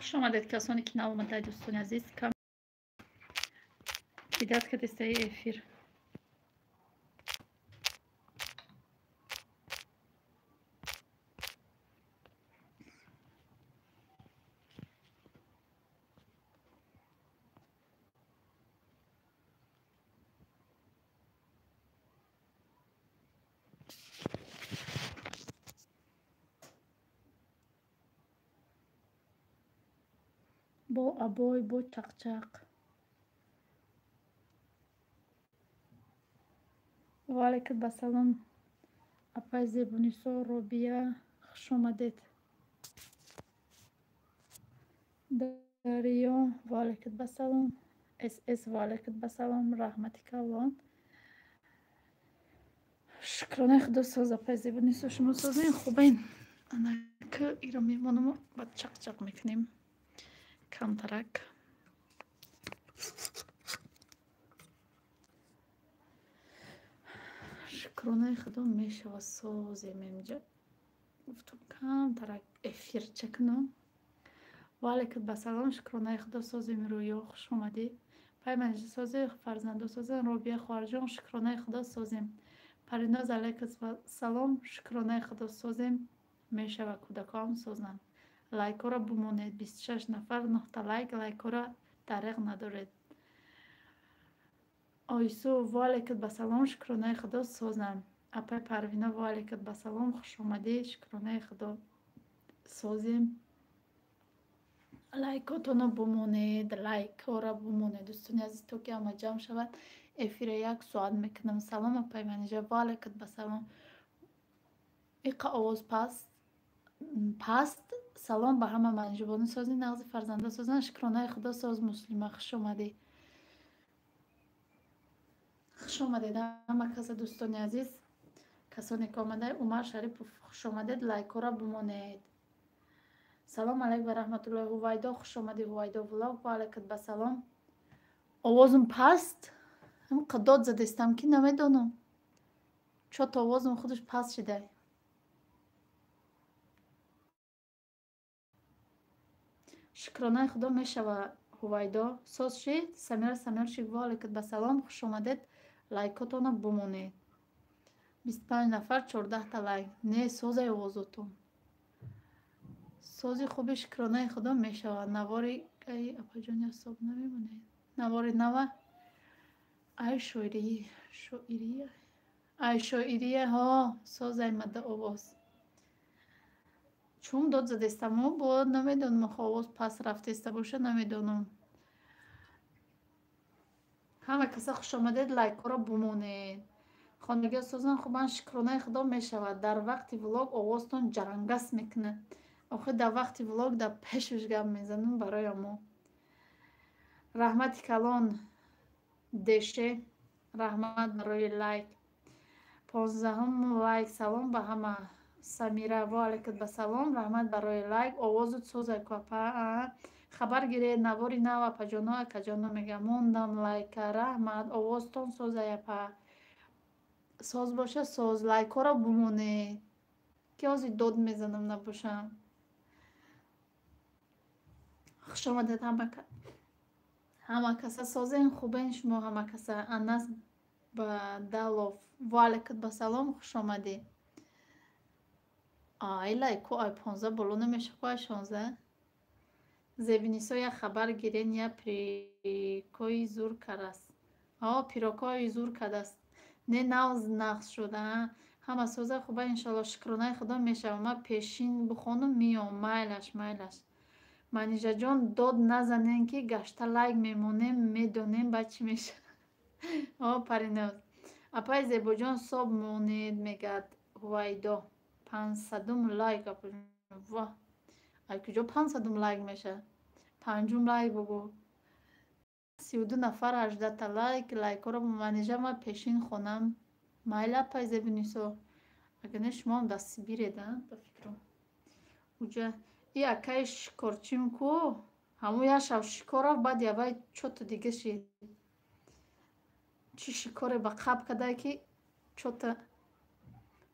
Хуш омадед касоне ки нав омадаед, дӯстони азиз. Кам кидат кадестаи эфир. Бо абой, бо чақчақ. Ва алайкум басалом, апай Зебунисо, Робия, хуш омадед. Дарё, ва алайкум басалом. СС, ва алайкум басалом, раҳмати калон. Шукронаи Худо соз, апай Зебунисо, шумо созен, хубен. Анака иро мемонам, баъд чақчақ мекунем. Камтарак. Шукронаи Худо мешава созем инҷа. Гуфтам камтарак эфирча кунам. Ва алайкум басалом, шукронаи Худо созем, Рӯё, хуш омадӣ. Пай манижа созе, фарзандо созем, Робия хоҳарҷон, шукронаи Худо созем. Париноз, алайкум салом, шукронаи Худо созем. Мешава кӯдакоам созанд. Лайкҳоро бимонед, 26 нафар, нуҳта лайк, лайкҳоро дареғ надоред. Ойсу, ва алайкум басалом, шукронаи Худо созам. Апай Парвина, ва алайкум басалом, хуш омадӣ, шукронаи Худо созем. Лайкотонро бимонед, лайкҳоро бимонед, дӯстони азиз, то ки ҳама ҷамъ шавад, эфира як соат мекунам. Салом, апай Манижа, ва алайкум басалом. Иқа овоз паст паст. Салом ба ҳама манижабони сози, нағзи фарзандо созан, шукронаи Худо соз. Муслима, хуш омадӣ. Хуш омадед ҳама каса, дӯстони азиз, касоне ки омадаед. Умар Шарипов, хуш омадед, лайкҳоро бимонед. Салом алайкум ва раҳматуллоҳи. Ҳувайдо, хуш омадӣ, Ҳувайдо влог, ва алайкум басалом. Овозум паст? Ҳамқа дод задестам ки намедонам. Чото овозум худаш паст шидай. Шукронаи Худо мешава, Ҳувайдо. Соз шид? Самира Самиршик, ва алайкум басалом, хуш омадед, лайкотонро бимонед. 25 нафар, 14 та лайк. Не, созай овозотон. Сози хуби, шукронаи Худо мешава. Навори ай апаҷони ҳисоб намемонед. Навори нава? Ай шоирӣ, шоирӣ. Ай шоирия, ҳо, созай мада овоз. Чун дод задестаму, бо намедонам, охо овоз пас рафтеста боша, намедонам. Ҳама каса хуш омадед, лайкҳоро бимонед. Хонагиҳо созан, хубан, шукронаи Худо мешавад. Дар вақти влог овозтон ҷарангас мекунад. Охир дар вақти влог дар пешаш гап мезанам барои мо. Раҳмати калон Деше, раҳмат барои лайк. 15-ум лайк, салом ба ҳама. Самира, ва алайкум басалом, раҳмат барои лайк. Овозут созай ку апа. Хабар гиред, навори нав апаҷоно, акаҷоно мега. Мондам лайка, раҳмат, овозтон созай апа. Соз боша, соз, лайкҳоро бимонед. Ки ҳозир дод мезанам набошам. Хуш омадед ҳама каса, созен, хубен шумо ҳама каса. Анас Бадалов, ва алайкум басалом, хуш омадӣ. Ай лайко ай 15 боло намеша ку ай 16. Зебинисо, як хабар гирен, я пирикои зур кардаст. О, пирокои зур кардаст. Не нав нақс шуда. Ҳама соза хуба, иншалло, шукронаи Худо мешава. Ман пешин бихонум миём, майлаш, майлаш. Манижаҷон, дод назанен ки гашта лайк мемонем, медонем баъд чӣ мешавад. О, Париноз. Апай Зебоҷон, соб монед, мегӯяд Ҳувайдо. 500-ум лайк, апаҷон. Ва. Ай куҷо 500-ум лайк мешавад? 5-ум лайк бугӯ. 32 нафар, 18 та лайк, лайкҳоро Манижа, ман пешин хонам. Майла, апай Зебунисо. Агар не шумоам дар Сибиред, а, ба фикрам. Уҷа и акаи шикорчим ку, ҳамун як шаб шикор рафт, баъд явай чото дига шид. Чӣ шикоре ба қаб кардае ки чото.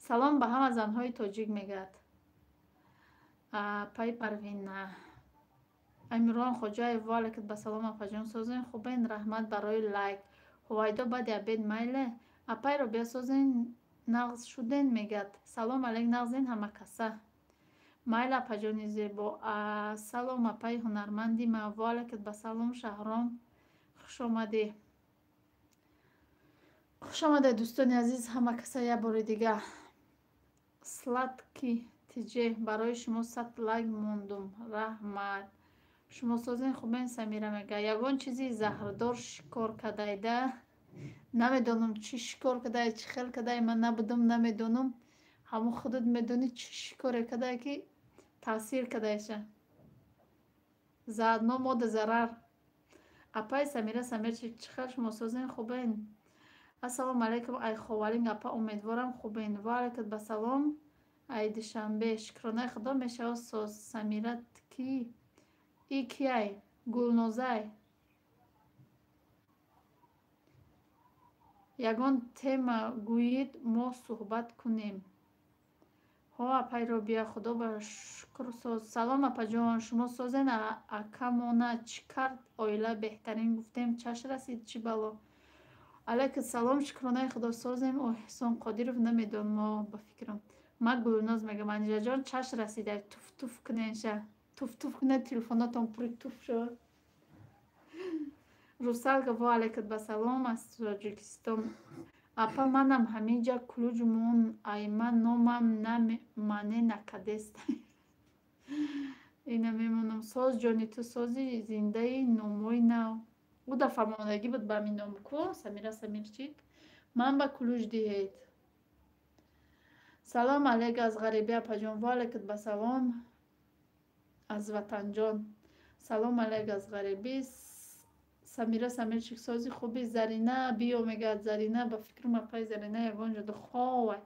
Салом ба ҳама занҳои тоҷик, мегӯяд. Апай Парвина. Амирон Хоҷаев, ва алайкум ба салом, апаҷон, созен хубен, раҳмат барои лайк. Ҳувайдо баъди обед майле? Апай Робия созен нағз шуден мегӯяд. Салом алейк, нағзен ҳама каса. Майла апаҷони зебо. Салом апаи ҳунарманди ма. Ва алайкум ба салом, Шаҳром, хуш омадӣ. Хуш омадед, дӯстони азиз, ҳама каса як бори дига. Сладки тиҷе, барои шумо 100 лайк мондум, раҳмат. Шумо созен хубен, Самира мега. Ягон чизи заҳрдор шикор кардайда? Намедонам чӣ шикор кардай, чӣ хел кардай, ман набудам, намедонам. Ҳамон худат медонӣ чӣ шикоре кардай, ки таъсир кардайша. Заодно мода зарар. Апаи Самира Самирчик, чӣ хел шумо созен хубен? Ассалому алайкум, ай Ховалинг апа, умедворам хубен. Ва алайкум ба салом, ай Душанбе. Шукронаи Худо мешавад соз. Самира ки? И кияй? Гулнозай. Ягон тема гӯед, мо суҳбат кунем. Ҳо апай Робия, Худо ба шукр соз. Салом апаҷон, шумо созен акамона чӣ кард оила беҳтарин гуфтем, чаш расид чӣ бало. Алайкум салом, шукронаи Худо созем. Эҳсон Қодиров намедонам ба фикрам. Ма Гулноз мегӯям, Анижаҷон чаш расидай, туф туф куненша. Туф туф кунед, телефонотон пури туф шавад. Русалка, ва алайкум ба салом аз Тоҷикистон. Апа манам ҳаминҷа кулуҷ мон, айма номам мане накадест. Ина мемонам. Соз ҷони ту сози зиндаи номои нав. Ӯ дафъа мондагӣ буд ба ҳамин ном ку, Самира Самирчик. Ман ба кулуҷ диҳед. Салом алейк аз ғарибӣ апаҷон. Ва алайкум ба салом аз ватанҷон. Салом алейк аз ғарибӣ. Самира Самирчик сози хуби. Зарина биё мегӯяд. Зарина ба фикрам апаи Зарина ягон ҷо ховай.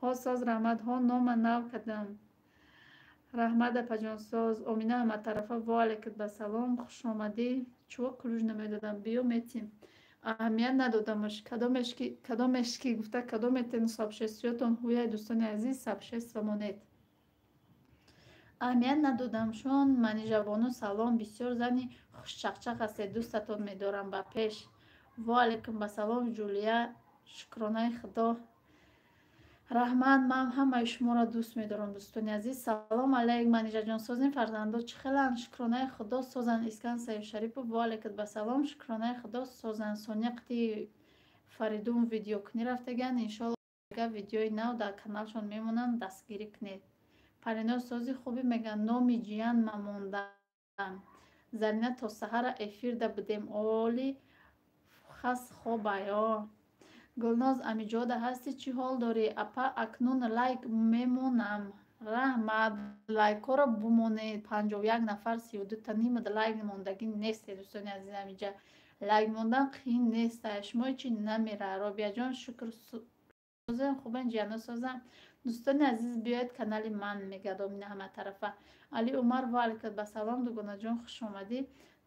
Ҳо соз раҳмат. Ҳо нома нав кардам. Раҳмат апаҷон соз. Омина ҳаматарафа, ва алайкум ба салом, хуш омадӣ. Чӯ кулуҷ намедодам, биё метим. Аҳамият надодамаш. Кадомеш ки гуфта кадометен сообществиётон ҳуяй, дӯстони азиз, сообщество монед. Аҳамият надодамшон. Манижабону салом, бисёр зани хушчақчақ ҳастед, дӯстатон медорам ба пеш. Ва алайкум ба салом Ҷулия, шукронаи Худо. Раҳмат, ман ҳамаи шуморо дӯст медорам, дӯстони азиз. Салом алайк Манижаҷон, созем фарзандо чӣ хеланд? Шукронаи Худо созанд. Искан Саифшарипов, ва алайкум ба салом, шукронаи Худо созанд. Соня қити Фаридун видеокунӣ рафтаган, иншоалло видеои нав дар каналшон мемонанд, дастгирӣ кунед. Париноз сози хубӣ мегӯяд, номи ҷиян мамондам. Зарина то саҳара эфирда будем, оли хас хобай. Гулноз амиҷода ҳастӣ, чӣ ҳол дорӣ? Апа акнун лайк мемонам. Раҳмат, лайкҳоро бумонед. 51 нафар 32 нимад лайк мондагӣ несте, дӯстони азиз. Амиҷа лайк мондан қиин нест, шумо чӣ намера. Робияҷон шукр созем хубен, ҷияно созам. Дӯстони азиз, биёед канали ман мегӯяд Омина ҳаматарафа. Али Умар, ва алайкум ба салом, дугонаҷон хуш омадӣ.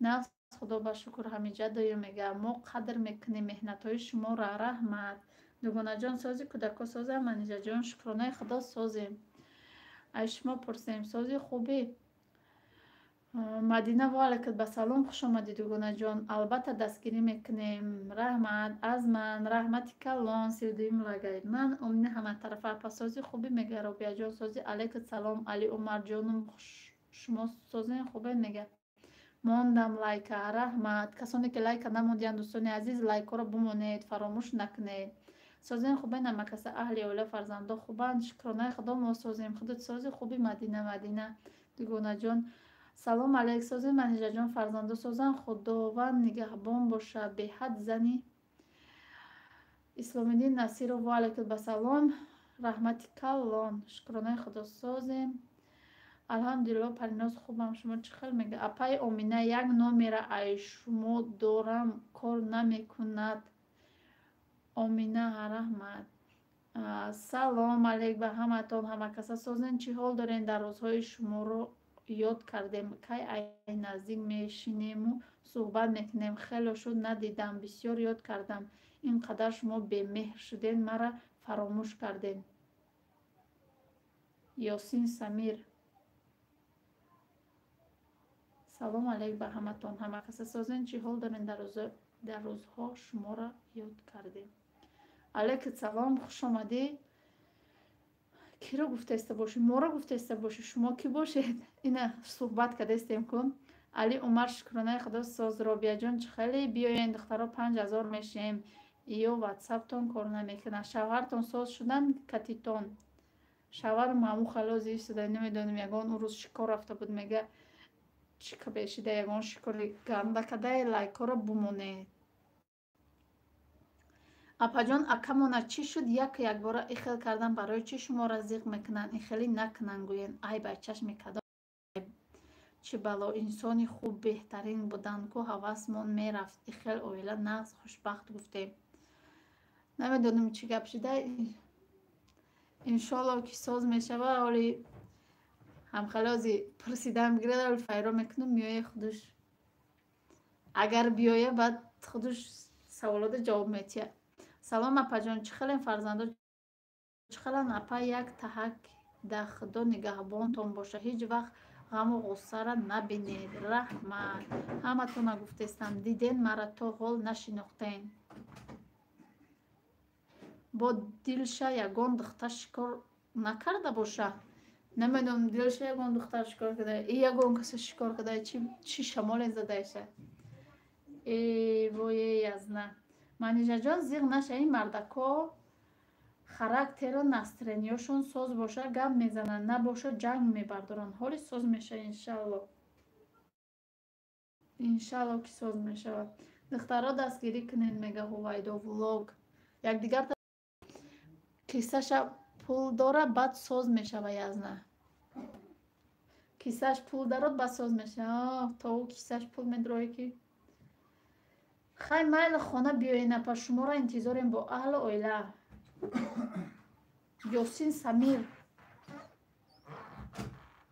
Нағз Худо ба шукр ҳамиҷа доё мегӯяд. Мо қадр мекунем меҳнатҳои шуморо, раҳмат. Дугонаҷон сози кӯдако созам, Манижаҷон шукронаи Худо созем. Аз шумо пурсем сози хубӣ. Мадина, ва алайкум ба салом, хуш омадӣ дугонаҷон. Албатта дастгирӣ мекунем. Раҳмат аз ман, раҳмати калон. 32 лагай. Ман Омина ҳаматарафа. Апа сози хубӣ мегӯяд. Робияҷон сози, алайкум салом. Али Умарҷонум шумо созен хубен мегӯяд. Мондам лайка, раҳмат. Касоне ки лайка намондиянд, дӯстони азиз, лайкҳоро бумонед, фаромӯш накунед. Созен хубен ҳамакаса, аҳли оила, фарзандо хубанд, шукронаи Худо мо созем. Худат сози хуби Мадина. Мадина дугонаҷон салом алейк, созен Манижаҷон, фарзандо созанд, Худованд нигаҳбон бошад. Беҳад зани Исломиддин Насиров, ва алайкум ба салом, раҳмати калон, шукронаи Худо созем. Алҳамдулилло Париноз хубам, шумо чӣ хел мегӯяд? Апаи Омина як номера ай шумо дорам, кор намекунад. Омина раҳмат. Салом алейк ба ҳаматон, ҳамакаса созен, чӣ ҳол дорен? Дар рӯзҳои шуморо ёд кардем, кай ай наздик мешинему суҳбат мекунем. Хело шуд надидам, бисёр ёд кардам. Ин қадар шумо бемеҳр шуден, мара фаромӯш кардем. Ёсин Самир. Салом алейк ба ҳаматон, ҳама каса созен, чӣ ҳол дорен? Дар рӯзҳо шуморо ёд кардем. Алейкум салом, хуш омадӣ. Киро гуфтаиста бошӣ? Моро гуфтаиста бошӣ? Шумо кӣ бошед? Ина суҳбат кардастем кун. Али Умар, шукронаи Худо, соз. Робияҷон, чӣ хеле? Биёен, духтаро, 5000 мешем. Ё ватсаптон кор намекунад? Шавҳартон соз шудан катитон? Шавҳару маъму халози истода, намедонам, ягон ӯ рӯз шикор рафта буд, мега чӣ кабешида, ягон шикори ганда кадай. Лайкҳоро бумонед. Апаҷон, акамона чӣ шуд, як якбора ихел кардан? Барои чӣ шуморо зиқ мекунанд? Ихелӣ накунанд, гӯянд. Ай ба чашми кадом чӣ бало? Инсони хуб, беҳтарин будан ку, ҳавасмон мерафт, ихел оила нағз, хушбахт гуфтем. Намедонам, чӣ гап шида. Иншоалло, ки соз мешава. Ҳоли ҳамхалози пурсидан бигирад, ҳоли файро мекунам, меоя худуш. Агар биёя, баъд худуш саволода ҷавоб метиҳад. Салом, апаҷон, чӣ хелем? Фарзандо чӣ хеланд, апа? Як таҳак да Худо нигаҳбонтон боша, ҳеҷ вақт ғаму ғуссара набинед. Раҳмат. Ҳаматона гуфтестам, диден, мара то ҳол нашинохтен. Бо дилша ягон духтар шикор накарда боша? Намедонам, дилша ягон духтар шикор карда и ягон каса шикор карда, чӣ шамоле задаиша. Э вое, Язна, Манижаҷон, зиғ наша. Ин мардако характеру настроение ёшон соз боша, гап мезананд, набоша, ҷанг мебардоранд. Ҳоли соз мешава, иншалло. Иншалло, ки соз мешавад. Духтаро, дастгирӣ кунед, мега Ҳувайдо Влог. Якдигар кисаша пул дора, баъд соз мешава. Язна, кисаш пул дарод, баъд соз мешава. То ӯ кисаш пул медрои ки. Хай, майли, хона биёен, апа, шуморо интизорем бо аҳлу оила. Ёсин Самир,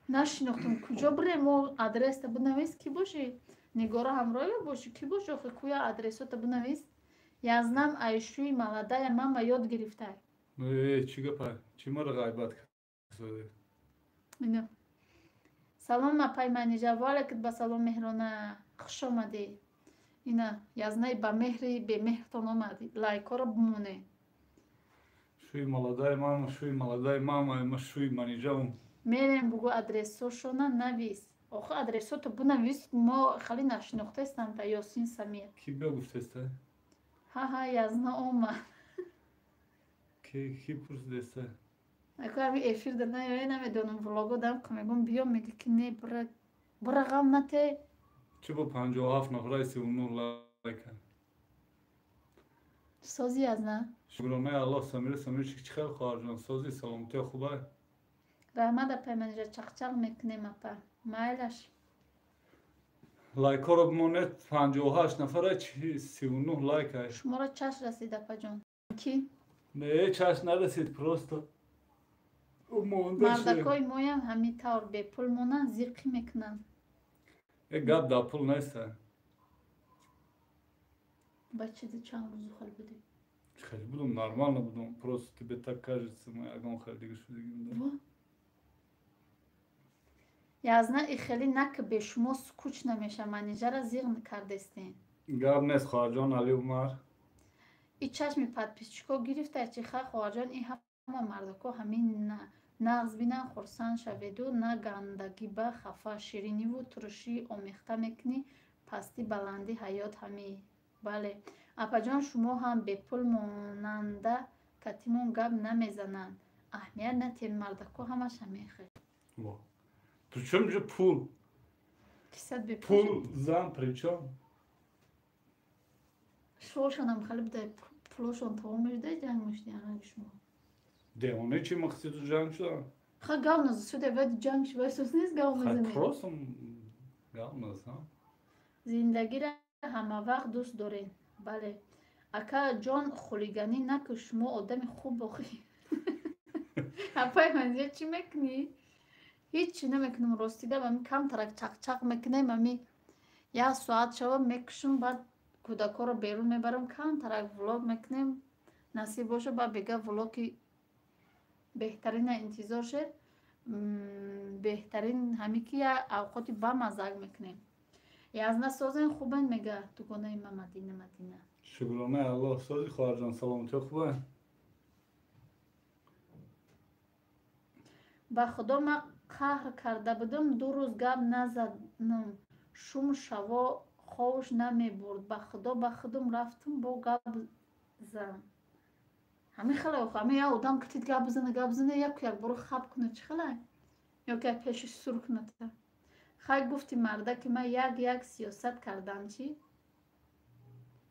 нашинохтум. Куҷо бирем мо? Адреста бинавис, кӣ бошӣ? Нигора ҳамроҳия бошӣ, кӣ бошӣ охи? Куя, адресота бинавис. Язнам айшӯи молодая мама ёд гирифтай. Чӣ гапа? Чӣ маро ғайбат кардед? Салом, апай Манижа. Ваалайкум ба салом, Меҳрона, хуш омадӣ. Ина Язнаи ба меҳри бемеҳртон омадӣ. Лайкҳоро бимоне. Шӯи молодая мама, шӯи молодая мама, ма шӯи Манижаум. Мерем, бугӯ, адресошона навис. Охи, адресото бинавис, мо хеле нашинохтаистам та. Ёсин Самир. Кӣ биё гуфтеста? Ҳаҳа, Язна омад. Кӣ пурсидеста? Аку ами эфир да наёя, намедонам, влого дам ка мегӯм, биё, мега ки не, бира, бира, ғам нате. Чӣ бо 57 нафараи 39 лайка? Сози, Язна? Шукронаи Аллоҳ. Самира Самирчик, чӣ хел, хоҳарҷон, сози, саломатиё хуба? Раҳмат, апай Манижа. Чақчақ мекунем, апа, майлаш. Лайкҳоро бимонед, 58 нафара, 39 лайка. Шуморо чашм расид, апаҷон, ки? Не, чашм нарасид, просто Мардакои моям ҳамин тавр бепул монанд, зиқӣ мекунанд. Э, гап дар пул неста. Ба чизи чанд рӯзу хел будӣ? Хеле будум, нормально будум, просто тебе так кажется, ма ягон хел дига шудагим. Язна, и хеле нак, бе шумо скучно меша. Манижара зиғ кардестем. Гап нест, хоҳарҷон Али Умар. И чашми подписчик о гирифта чи? Ха, хоҳарҷон, и ҳама мардако ҳамин нағз бинан, хурсанд шаведу, на гандагӣ ба хафа. Шириниву турушӣ омехта мекунӣ, пастӣ баландӣ ҳаёт ҳамин. Бале, апаҷон, шумо ҳам бепул монанда катимон гап намезананд. Аҳамият натиҳед, мардако ҳамаш ҳамин хел. Причём же пул? Кисат бепул. Пул, зан причём? Шуошонам хеле буда, пулошон тамом мешуда, ҷанг мешуди анаги шумо. Девоне чи мақсиду ҷанг шуда? Ха, гав наза суде, вад ҷанг шува, сус нест, гав мезанед. Просто гав наза. Зиндагиро ҳамавақт дӯст доред. Бале, акаҷон, хулиганӣ накун, шумо одами хуб охӣ. Апай Манзия, чӣ мекунӣ? Ҳеччи намекунам, ростида, ами камтарак чақчақ мекунем, ами як соат шава мекушам, баъд кӯдакҳоро берун мебарам, камтарак влог мекунем. Насиб боша, баъд бега влоги беҳтарина интизор шед. Беҳтарин ҳами ки як авқоти бамаззак мекунем. Язна созен хубен мега дугонаи ма Мадина Мадина. Шукронаи Аллоҳ сози хоҳарҷон, саломатиё хубе? Ба худо ма қаҳр карда будам, 2 рӯз гап назадам, шум шаво ховш намебурд. Ба худо ба худум рафтум бо гап зан. Ҳамин хеле охо, ҳамин як одам китид гап бизана, гап бизана, яку якбора хаб кунад, чӣ хеле? Ё ки пеши сур кунад. Хай гуфти марда ки ман як-як сиёсат кардам чӣ?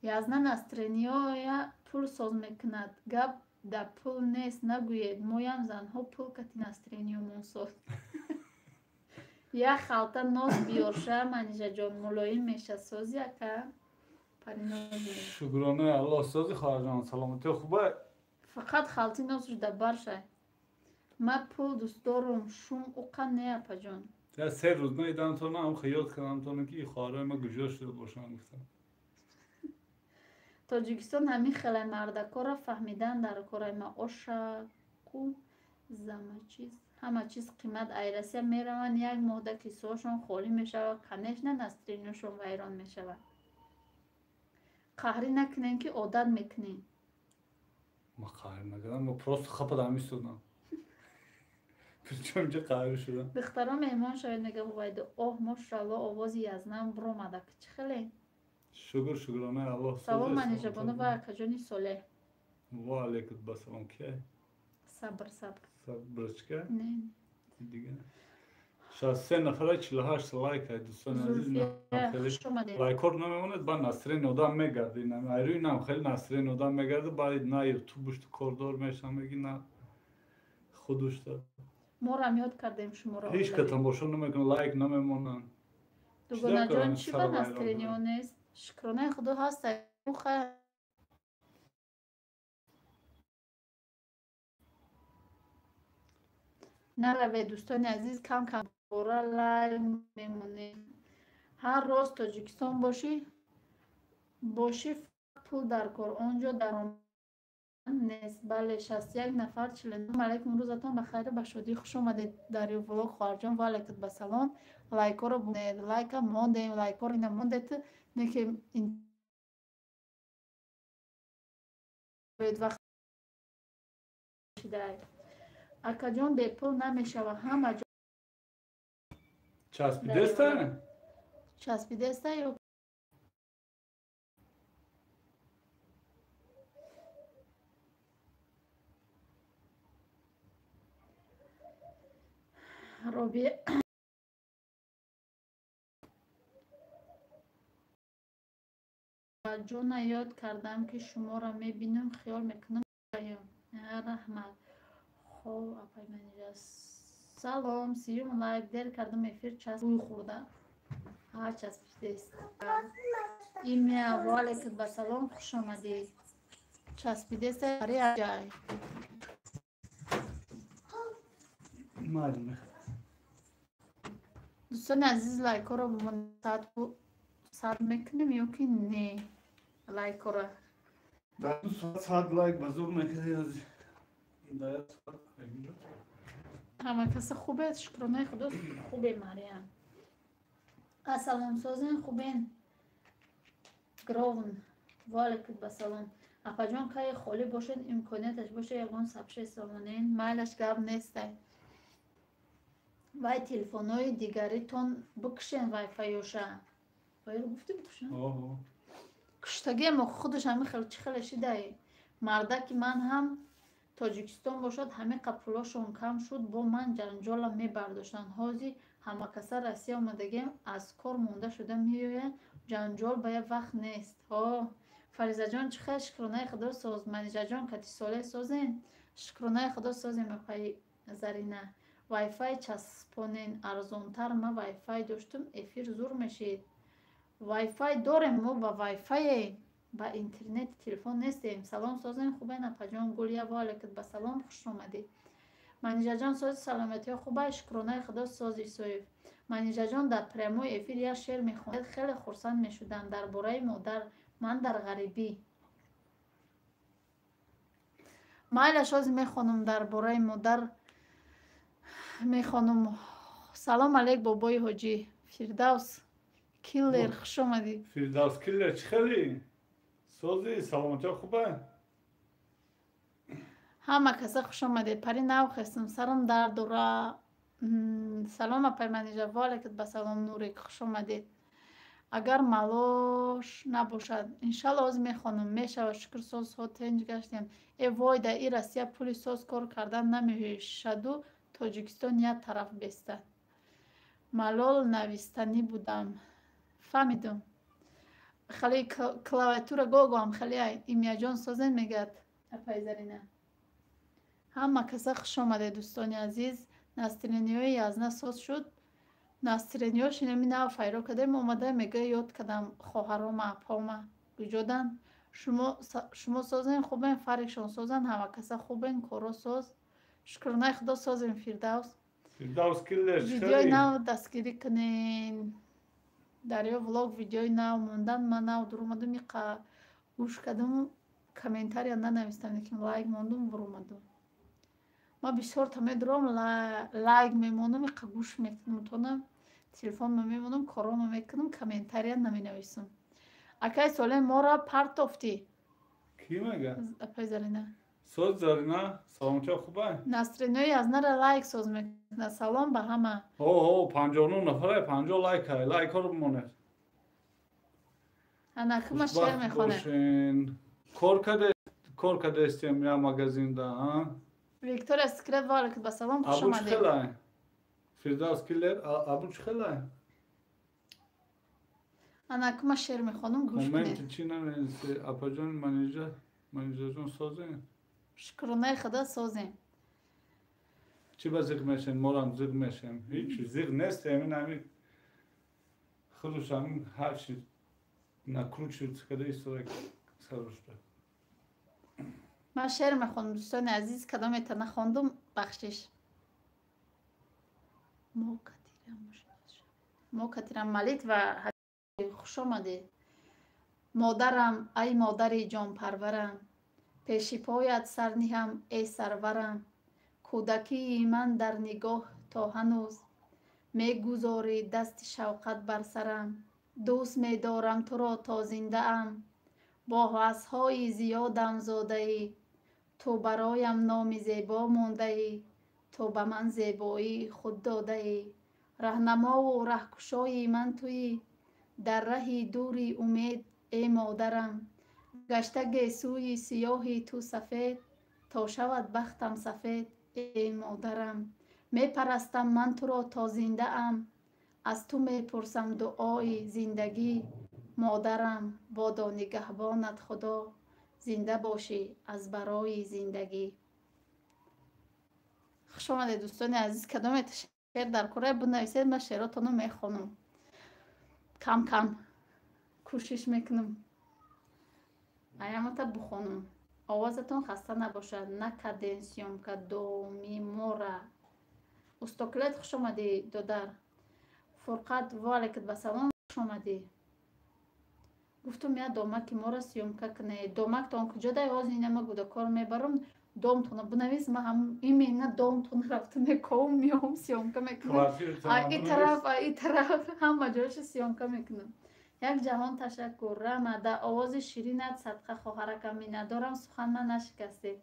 Язна настроенияя пул соз мекунад. Гап да пул нест нагӯед, моям занҳо пул кати настроениямон соз. Як халта нос биёрша, Манижаҷон, мулоим меша сози ака. Шукронаи Аллоҳ сози хоҳарҷон, саломатиё хубе? Фақат халти носш да баршай. Ма пул дӯст дорум, шум уқа не апаҷон. Я 3 рӯз наидам то наам хаёл кардам то ки хоҳарои ма гуҷо шуда бошанд гуфтам. Тоҷикистон ҳамин хеле мардакора фаҳмидан дар кораи ма ошаку замачиз ҳама чиз қимат. Ай Россия мераванд, як моҳда кисоашон холӣ мешавад, конечно настроениашон вайрон мешавад. Қаҳрӣ накунем ки одат мекунем. Ма қаҳр накардам, ма просто хападам истодам. Причем инҷа қаҳрӣ шудам. Духтаро меҳмон шавед мега Ҳувайдо. Оҳ, мошалло, овози Язнам биромада. Чӣ хеле? Шукр, шукронаи Аллоҳ. Салом Манижабону ва акаҷони Солеҳ. Ва алайкум басалом. Ки? Сабр, сабр. Сабрчка? Не. Дига. 63 нафара 48 лайк ай дӯстони азиз. Лайкор намемонад, ба настроени одам мегард. Айрӯи нам хеле настроени одам мегард, баъд на ютубушто кордор мешам, меги на худушто. Морам ёд кардем шуморо. Ҳеҷ ка тамошо намекунад, лайк намемонанд. Дугонаҷон, чӣ ба настроениё нест? Шукронаи Худо ҳаст. Наравед дӯстони азиз, кам кам бора лайк мемонед. Ҳар роз Тоҷикистон бошӣ пул дар кор, он ҷо даромад нест. Бале, 61 нафар 49. Алайкум, рӯзатон ба хайру ба шодӣ. Хуш омадед дар влог хоҳарҷон. Ва алайкум басалом. Лайкҳоро бунед, лайка мондем, лайкҳоро ина мондед, не ки вақт шидай. Акаҷон, бепул намешава ҳама ҷо. Часпидеста? Часпидеста ё Робия ҷона ёд кардам ки шуморо мебинам, хиёл мекунам. Раҳмат. Хоб, апай Манижа. Салом, сиюм лайк дер кардам, эфир час бӯй хӯрда. Ҳа, часпидест. Имя ва алайкум басалом, хуш омадед. Часпидест ҷай. Дӯстони азиз, лайкҳоро сад мекунем ё ки не? Лайкҳоро дар 2 соат 100 лайк ба зур мекунем. Ҳама каса хубе, шукронаи Худо хубе. Мариям, ассалом, созен хубен? Гровн ва алайкум басалом. Апаҷон, кае холӣ бошед, имконияташ боша, ягон сабше сомонен, майлаш гап нестай. Вай телефонҳои дигаритон бикушен вайфайёша. Вайро гуфтӣ бикушен? Куштагиам худаш ҳамин хел чӣ хеле шидай. Мардаки ман ҳам Тоҷикистон бошад, ҳамин қа пулошон кам шуд, бо ман ҷанҷолам мебардоштанд. Ҳозир ҳамакаса Россия омадагиам, аз кор монда шуда меоянд, ҷанҷол ба як вақт нест. Ҳо, Фаризаҷон, чӣ хел? Шукронаи Худо соз. Манижаҷон, кати Солеҳ созен? Шукронаи Худо созем, апаи Зарина. Вайфай часпонен арзонтар. Ма вайфай доштум, эфир зур мешид. Вайфай дорем мо, ба вайфае, ба интернет телефон нестем. Салом, созен хубен апаҷон? Гулия ва алайкум басалом, хуш омадед. Манижаҷон, сози саломатиҳо хубай? Шукронаи Худо соз. Исоев Манижаҷон, дар прямой эфир як шеър мехонед, хеле хурсанд мешудам. Дар бораи модар, ман дар ғарибӣ. Майлаш, ҳозир мехонам, дар бораи модар мехонам. Салом алейк, бобои ҳоҷӣ Фирдавс. Киллер, хуш омадӣ. Фирдавс Киллер, чӣ хели? Сози, саломатиё хубе? Ҳама каса хуш омадед. Пари нав хестам, сарам дард дора. Салом, апай Манижа. Ваалайкум ба салом, Нурик, хуш омадед. Агар малош набошад, иншалло, ҳозир мехонам. Мешавад, шукр, созҳо тинҷ гаштем. Э вой, дар и Россия пули соз кор кардан намешаду, Тоҷикистон як тараф бестад. Малол навистанӣ будам, фаҳмидум. Хеле клавиатура гогоам хеле. Имияҷон, созен, мегӯяд апай Зарина. Ҳама каса хуш омадед, дӯстони азиз. Настроение ҳои язна соз шуд. Настроение ҳош инами нав файро кардем. Омада мега, ёд кардам хоҳарома, апома куҷодан. Шумо созен, хубен? Фарикшон созан? Ҳама каса хубен? Коро соз, шукронаи Худо, созем. Фирдавс. Фирдавс Киллер. Видеои нав дастгирӣ кунен. Дарё Влог видеои нав мондан. Ман нав дуромадум, иқа гӯш кардаму комментария нанавистам, лекин лайк мондум, буромадум. Ман бисёрта медурам, лайк мемонам, иқа гӯш мекунам, тонам телефонма мемонам, корома мекунам, комментария наменависам. Акай Солем, моро партофтӣ. Кӣ мега? Апай Зарина. Соз, Зарина, саломатиё хубе? Настроение ҳои язнара лайк соз мекунад. Салом ба ҳама. Ҳо, 59 нафара, 50 лайк. Лайкҳоро бимонед. Анакума шер мехонем. Кор кардестем я магазинда. Виктория Секрет, ваалайкум ба салом, хуш омадед. Фирдавс Киллер, абу чӣ хелай? Анакума шер мехонам, гӯш кунед. Моменти чӣ наменависи, апаҷон Манижа? Манижаҷон, созем? Шукронаи Худо, созем. Чӣ ба зиқ мешем? Морам зиқ мешем? Ҳеҷ зиқ нестем. Ин ҳами худаш ҳамин ҳарчи накручиваться када истода сарушда. Ман шеър мехонам, дӯстони азиз. Кадомета нахондум, бахшиш. Мо катирам молитва. Хуш омадед. Модарам, ай модари ҷонпарварам, пеши поят сар ниҳам, эй сарварам. Кӯдакии ман дар нигоҳ то ҳанӯз мегузорӣ дасти шавқат бар сарам. Дӯст медорам туро то зиндаам, бо ҳавасҳои зиёдам зодаӣ. Ту бароям номи зебо мондаӣ, ту ба ман зебоии худ додаӣ. Раҳнамову раҳкушои ман туӣ дар раҳи дури умед, эй модарам. Гашта гесӯи сиёҳи ту сафед, то шавад бахтам сафед, эй модарам. Мепарастам ман туро то зиндаам, аз ту мепурсам дуои зиндагӣ. Модарам, бодо нигаҳбонат Худо, зинда бошӣ аз барои зиндагӣ. Хуш омадед, дӯстони азиз. Кадомета шеър дар кора, бинависед, ман шеъротонро мехонам. Кам кам кӯшиш мекунам аямата бухонам. Овозатон хаста набошад. Накардем съёмка доми мора. Устоклет, хуш омадӣ, додар. Фурқат, ваалайкум ба салом, хуш омадӣ. Гуфтум, я домаки моро съёмка кунед. Домактон куҷо дай? Ҳозир инама гудакор мебарам, домтона бинавис, ма ҳам именно домтона рафта мековам, меом, съёмка мекунам. И тараф, и тараф, ҳама ҷоша съёмка мекунам. Як ҷаҳон ташаккур, рама. Дар овози ширинат садқа, хоҳаракам, миннатдорам, сухан ман нашикастед.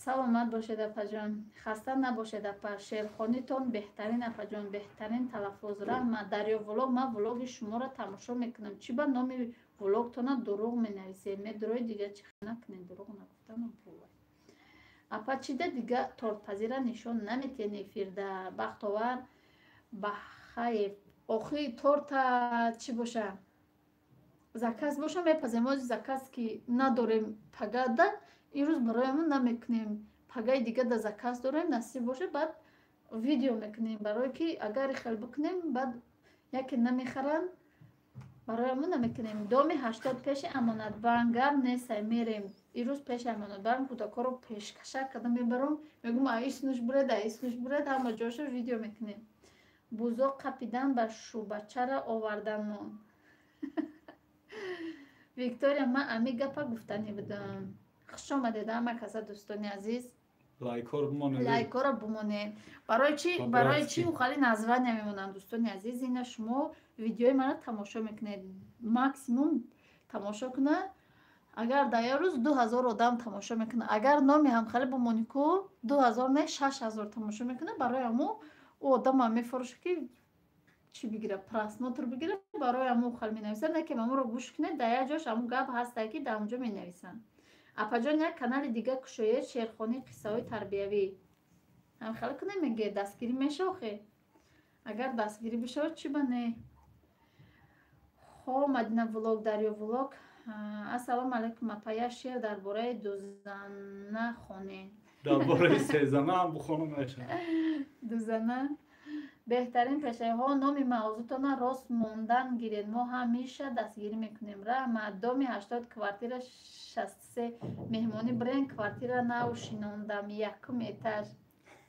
Саломат бошед, апаҷон, хаста набошед, апа. Шеърхонитон беҳтарин, апаҷон, беҳтарин талаффуз. Раҳмат. Дарё Влог, ман влоги шуморо тамошо мекунам. Чӣ ба номи влогтона дурӯғ менависед? Медурои дига чӣ накунед, дурӯғ нагуфтанам. Апа, чида дига тортпазира нишон наметиҳед эфирда? Бахтовар Бахаев, охи торта чӣ боша, заказ боша, мепазем. Ози заказ ки надорем, пагада имрӯз бароямон намекунем, пагаи дига да заказ дорем, насиб боша, баъд видео мекунем. Барое ки агар хел бикунем, баъд яке намехаранд, бароямон намекунем. Доми 80, пеши Амонатбанк. Гап несай, мерем ирӯз пеши Амонатбанк, кӯдакҳоро пешкашак карда мебарам, мегӯм, аиснуш буред, аиснуш буред, ҳама ҷоша видео мекунем. Бузоқ қапидан ба шӯбачара оварданмон. Виктория, ман ами гапа гуфтанӣ будам. Хуш омадед, ҳама каса, дӯстони азиз. Лайкҳоро бимонед. Барои чи? Барои чи ухали названия мемонанд, дӯстони азиз? Ина шумо Видеои мара тамошо мекунед. Максимум тамошо куна. Агар дар як рӯз 2000 одам тамошо мекунад. Агар номи ҳамхеле бимонӣ ку 2000 не 6000 тамошо мекунад. Барои ҳамо ӯ одамам мефурӯшад ки чӣ бигира, просмотр бигира, барои ҳамо хел менависад. Не ки ҳаморо гӯш кунед, дар як ҷош ҳамон гап ҳаста ки дар онҷо менависанд. Апаҷон як канали дига кушоед, шеърхонӣ, қиссаҳои тарбиявӣ. Ҳамхеле кунем меге дастгирӣ меша охе. Агар дастгирӣ бишавад чӣ ба не? Хо Мадина влог, Дарё влог. Ассалому алайкум апа, як шеър дар бораи дузана хонед. Дар бораи сезана ҳам бихонам мешавад. Дузана беҳтарин пешаҳо. Номи мавзӯътона рост мондан гиред, мо ҳамеша дастгирӣ мекунем. Раҳмат. Доми 80 квартира 63 меҳмонӣ бренд квартира нав шинондам, якум этаж.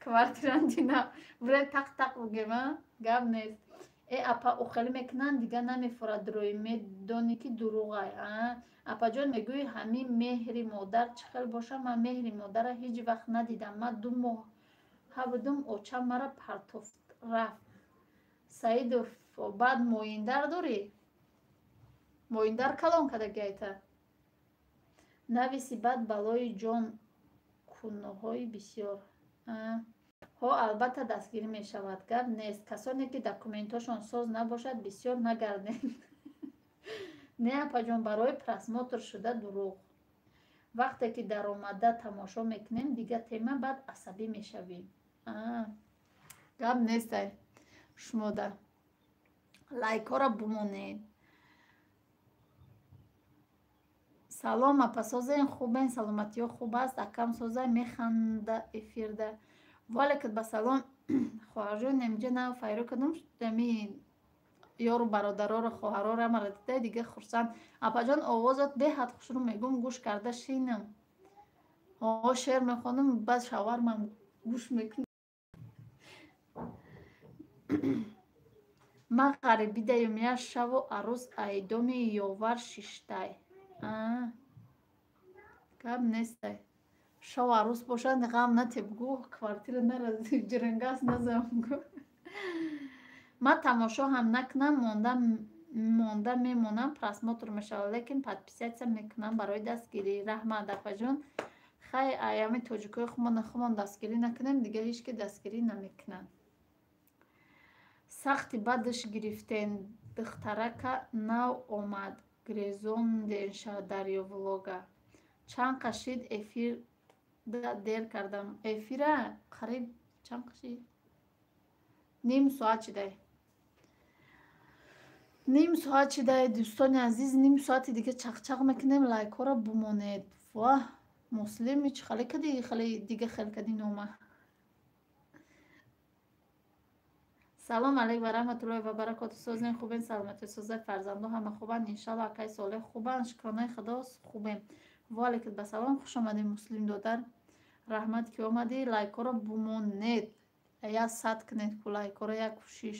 Квартиранти нав бренд тақ-тақ бугем, а? Гап нест. Э апа охелӣ мекунанд, дига намефурад рӯй, медонӣ ки дурӯғай. Апаҷон мегӯӣ ҳамин меҳри модар чӣ хел боша? Ман меҳри модарра ҳеҷ вақт надидам. Ман 2 моҳа будум, очам мара партофт рафт. Саидов, баъд моиндар дорӣ? Моиндар калон кардагиайта. Нависи баъд балои ҷон кунҳои бисёр. Ҳо, албатта дастгирӣ мешавад. Гап нест. Касоне ки документҳошон соз набошад, бисёр нагардед. Не апаҷон, барои просмотр шуда дурӯғ. Вақте ки даромада тамошо мекунем, дига тема, баъд асабӣ мешавем. Гап нестай шумода. Лайкҳоро бумонед. Салом апа, созен, хубен, саломатиҳо хуб аст. Акам созай, механда эфирда. Ваалайкум ба салом хоҳарҷон, инҷа нав файро кардам, ами ёру бародароро, хоҳароро ҳамаро дида, дига хурсанд. Апаҷон, овозат беҳад хушрӯ, мегӯм гӯш карда шинам. Ҳо, шеър мехонам, баъд шавармам гӯш мекунам. Ман ғарибидаем, як шаву арӯз айдоми ёвар шиштай. Гап нестай. Шав арӯз бошад, ғам натеб, гӯ квартира нарази, ҷирингас назам, гӯ. Ман тамошо ҳам накунам, монда мемонам, просмотр мешавад, лекин подписаться мекунам барои дастгирӣ. Раҳмат апаҷон. Хай, аями тоҷикои хумон дастгирӣ накунем, дига ҳеҷ ки дастгирӣ намекунанд. Сахти бадаш гирифтен, духтарака нав омад, грезонденша Дарё влога. Чанд қашид эфир дер кардам. Эфира қариб чанд қашид? Ним соат шидай. Ним соат шидай, дӯстони азиз, ним соати дига чақчақ мекунем, лайкҳоро бумонед. Ваҳ, муслими чӣ хеле кади, хеле дига хел кади нома. Салом алейк ва раҳматуллоҳи ва баракоту. Созен, хубен, саломатӣ созай, фарзандо ҳама хубанд, иншаллоҳ. Акай Солеҳ хубанд, шукронаи худо хубем. Ва алейкум ба салом, хуш омадед муслим додар. Раҳмат ки омадӣ. Лайкҳоро бумонед, як сад кунед ку лайкҳоро, як кӯшиш.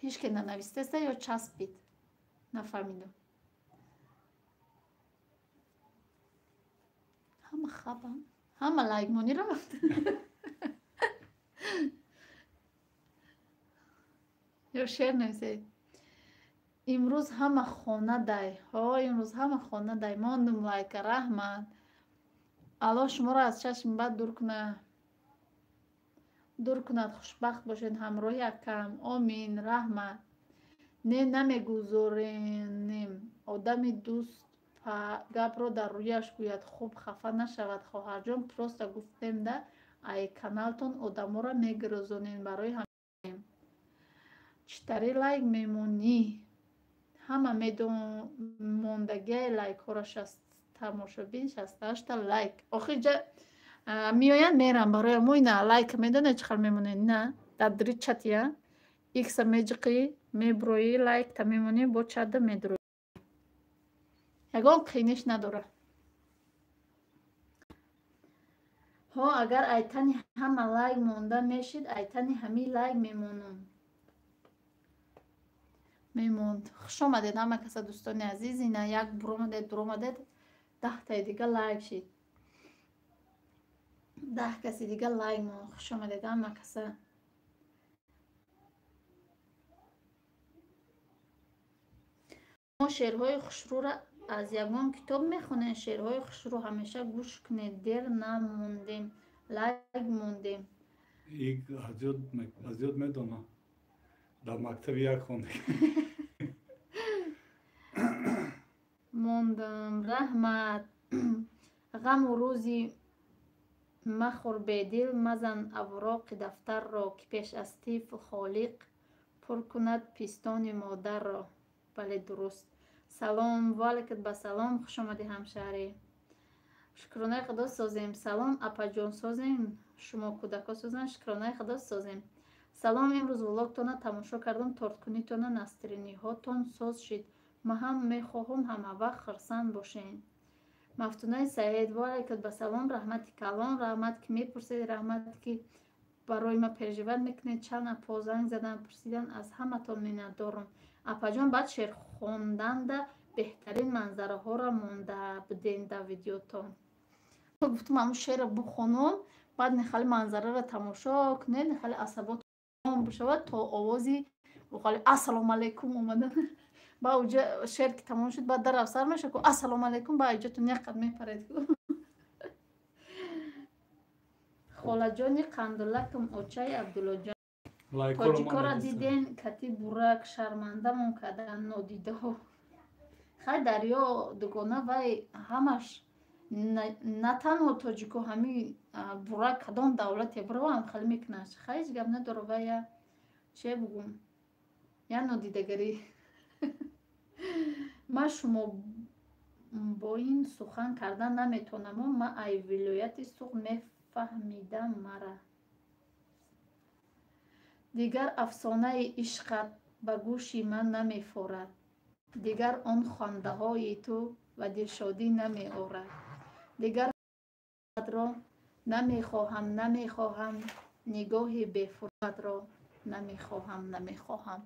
Ҳеҷ ке нанавистеста ё часпид? Нафаҳмидам. Ҳама хабам, ҳама лайкмонӣ рафт. Ё шеър нависед. Имрӯз ҳама хона дай. Ҳо, имрӯз ҳама хона дай. Мондум лайка, раҳмат. Аллоҳ шуморо аз чашми бад дур кунад. Дур кунад, хушбахт бошед ҳамроҳи акам. Омин, раҳмат. Не, намегузоренем. Одами дӯст гапро дар рӯяш гӯяд, хуб хафа нашавад. Хоҳарҷон, просто гуфтем да, ай каналтон одаморо мегирозонем барои ҳамин. Чӣ тари лайк мемонӣ? Ҳама медомондагиай лайкҳоро, тамошобин 68 лайк. Охир ҷа меоянд, мерам барои мо ина лайк медонед чӣ хел мемонед? На, дар дри чатия икса меҷиқӣ, меброӣ, лайкта мемонӣ, бо чатда медроӣ. Ягон қийниш надорад. Ҳо, агар айтани ҳама лайк монда мешид, айтани ҳамин лайк мемонам. Мемонд. Хуш омадед ҳама каса дӯстони азиз. Ина як буромадед, дуромадед, 10таи дига лайк шид. 10 каси дига лайк мон. Хуш омадед ҳама каса. Мо шеърҳои хушрӯро аз ягон китоб мехонем. Шеърҳои хушрӯ ҳамеша гӯш кунед. Дер намондем, лайк мондем. Аз ёд медонам. Дар мактаби як хондем. Мондам. Раҳмат. Ғаму рӯзи махӯр бедил, мазан авроқи дафтарро, ки пеш аз тифл холиқ пур кунад пистони модарро. Бале, дуруст. Салом ваалайкум ба салом. Хуш омадӣ ҳамшаҳрӣ. Шукронаи худо созем. Салом апаҷон созем. Шумо кӯдако созем. Шукронаи худо созем. Салом, имрӯз влогтона тамошо кардам. Торткунитона настриниҳотон соз шид. Ма ҳам мехоҳам ҳама вақт хурсанд бошем. Мафтунаи Саид, ваалайкум ба салом. Раҳмати калон, раҳмат ки мепурсед, раҳмат ки барои ма переживат мекунед. Чанд апо занг задан пурсидан, аз ҳаматон миннатдорам. Апаҷон, баъд шеър хонданда беҳтарин манзараҳоро монда будем дар видеотон. Гуфтум ҳамун шеърро бухонум, баъд нехали манзараро тамошо кунед, нехали асаботон бишавад то овози хали ассалому алайкум омадан. Ба уҷа шеър ки тамом шуд, баъд дар афсар меша ку ассалому алайкум, ба иҷотон яқад мепаред. Холаҷони қандулакум, очаи Абдуллоҷон. Тоҷикоро диден кати бурак шармандамон кардан нодидаҳо. Хай дарё дугона вай ҳамаш на танҳо тоҷико, ҳами бурак кадом давлате бировам хали мекунаш. Хай ҳеҷ гап надоро, вай я че бугум, я нодидагарӣ. Ма шумо бо ин сухан кардан наметавонам. Ма ай вилояти Суғд мефаҳмидам мара. Дигар афсонаи ишқат ба гӯши ман намефорад. Дигар он хандаҳои ту ва дилшодӣ намеорад. Дигар ро намехоҳам, намехоҳам, нигоҳи бефурсатро намехоҳам, намехоҳам.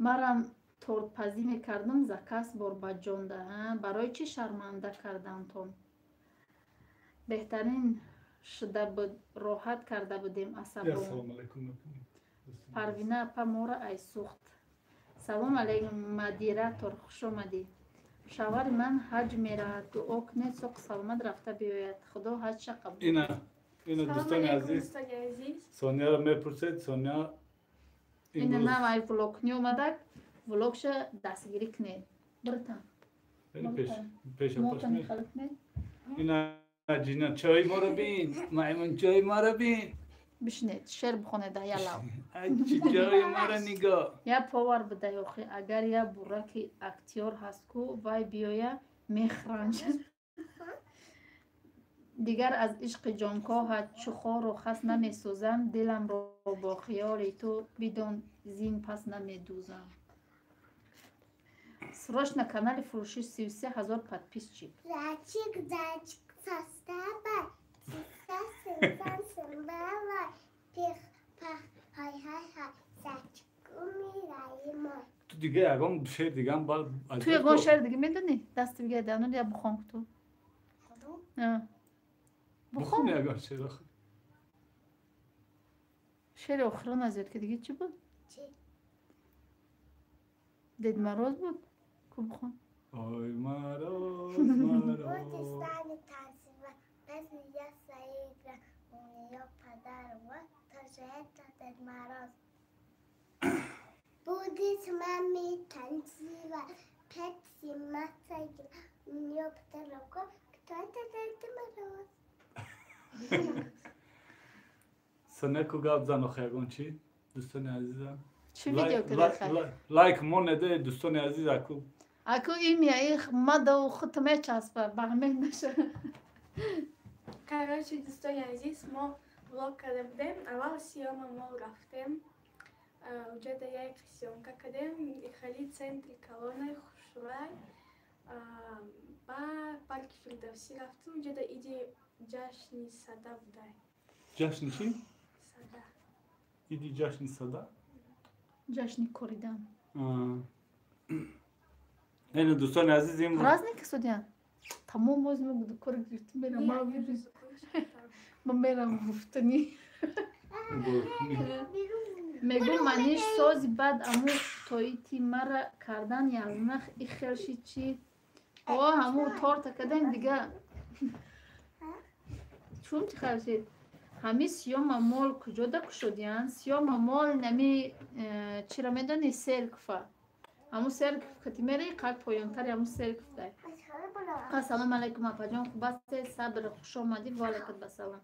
Марам тортпазӣ мекардам, заказ бор ба ҷонда. Барои чӣ шарманда кардамтон? Беҳтарин шуда буд, роҳат карда будем асабо. Парвина апа мора ай сӯхт. Салом алайкум, модератор, хуш омадӣ. Шавҳари ман ҳаҷ меравад, дуо кунед соқ саломат рафта биёяд. Худо ҳаҷша қабул. Ина дӯстони азиз, Сонияро мепурсед. Сония ина нав ай влог омадак, влогша дастгирӣ кунед. Биртан. Ина ҷина чой моро бин, маймун чой моро бин. Бишнед, шеър бихонед я лав. Чой моро нигоҳ. Я повар будай охи, агар я бураки актёр ҳаст ку, вай биёя мехранҷад. Дигар аз ишқи ҷонкоҳат чу хору хас намесӯзам, диламро бо хиёли ту бидон зин пас намедӯзам. Срочно канали фурӯши 33 000 подписчик. Зайчик, зайчик, состава, пих, пах, хай, хай, хай, зайчик, умирай мой. Ту дига ягон шеър дигам ту ягон шеър дига медонӣ? Даст бига данур я бухон ту. Бухон ягон шеър охир. Шеъри охирон аз ёд ки дига чӣ буд? Дед Мороз буд? Ку бухон. Ой, Мороз, Мороз. Будет с нами танцевать, песню я заиграю, у нее подарок, тоже это Дед Мороз. Будет с мамой танцевать, песню я заиграю, у нее подарок, кто это Дед Мороз? Соня ку гап зан охи ягон чӣ? Дӯстони азизам. Чӣ видео кардӣ? Лайк монеде дӯстони азиз аку. Аку имя их мадау худ мечаспа, ба ҳамин наша. Короче, дӯстони азиз, мо влог карда будем. Аввал съёма мо рафтем. Уҷа да як съёмка кардем. Хали центри колонаи Хушрай. Ба парки Фирдавсӣ рафтем. Уҷа да иди ҷашни сада будай. Ҷашни чӣ? Сада. Иди ҷашни сада? Ҷашни коридан. Ина дӯстони азиз, имрӯз праздник судян. Тамом боз ма кор гирифтам мерам. Ма мерам гуфтанӣ. Мегӯм маниш сози баъд аму тоити мара кардан ялнах ихелши чи? О, ҳаму торта кардем дига. Чун чи хелшид? Ҳами сиёма мол куҷо да кушодиян? Сиёма мол нами чира медони серкфа. Ҳаму серкф кати мераи қак поёнтари ҳаму серкф дай. Ассалому алайкум апаҷон, хуб ҳастед? Сабр, хуш омадӣ, ва алайкум ассалом.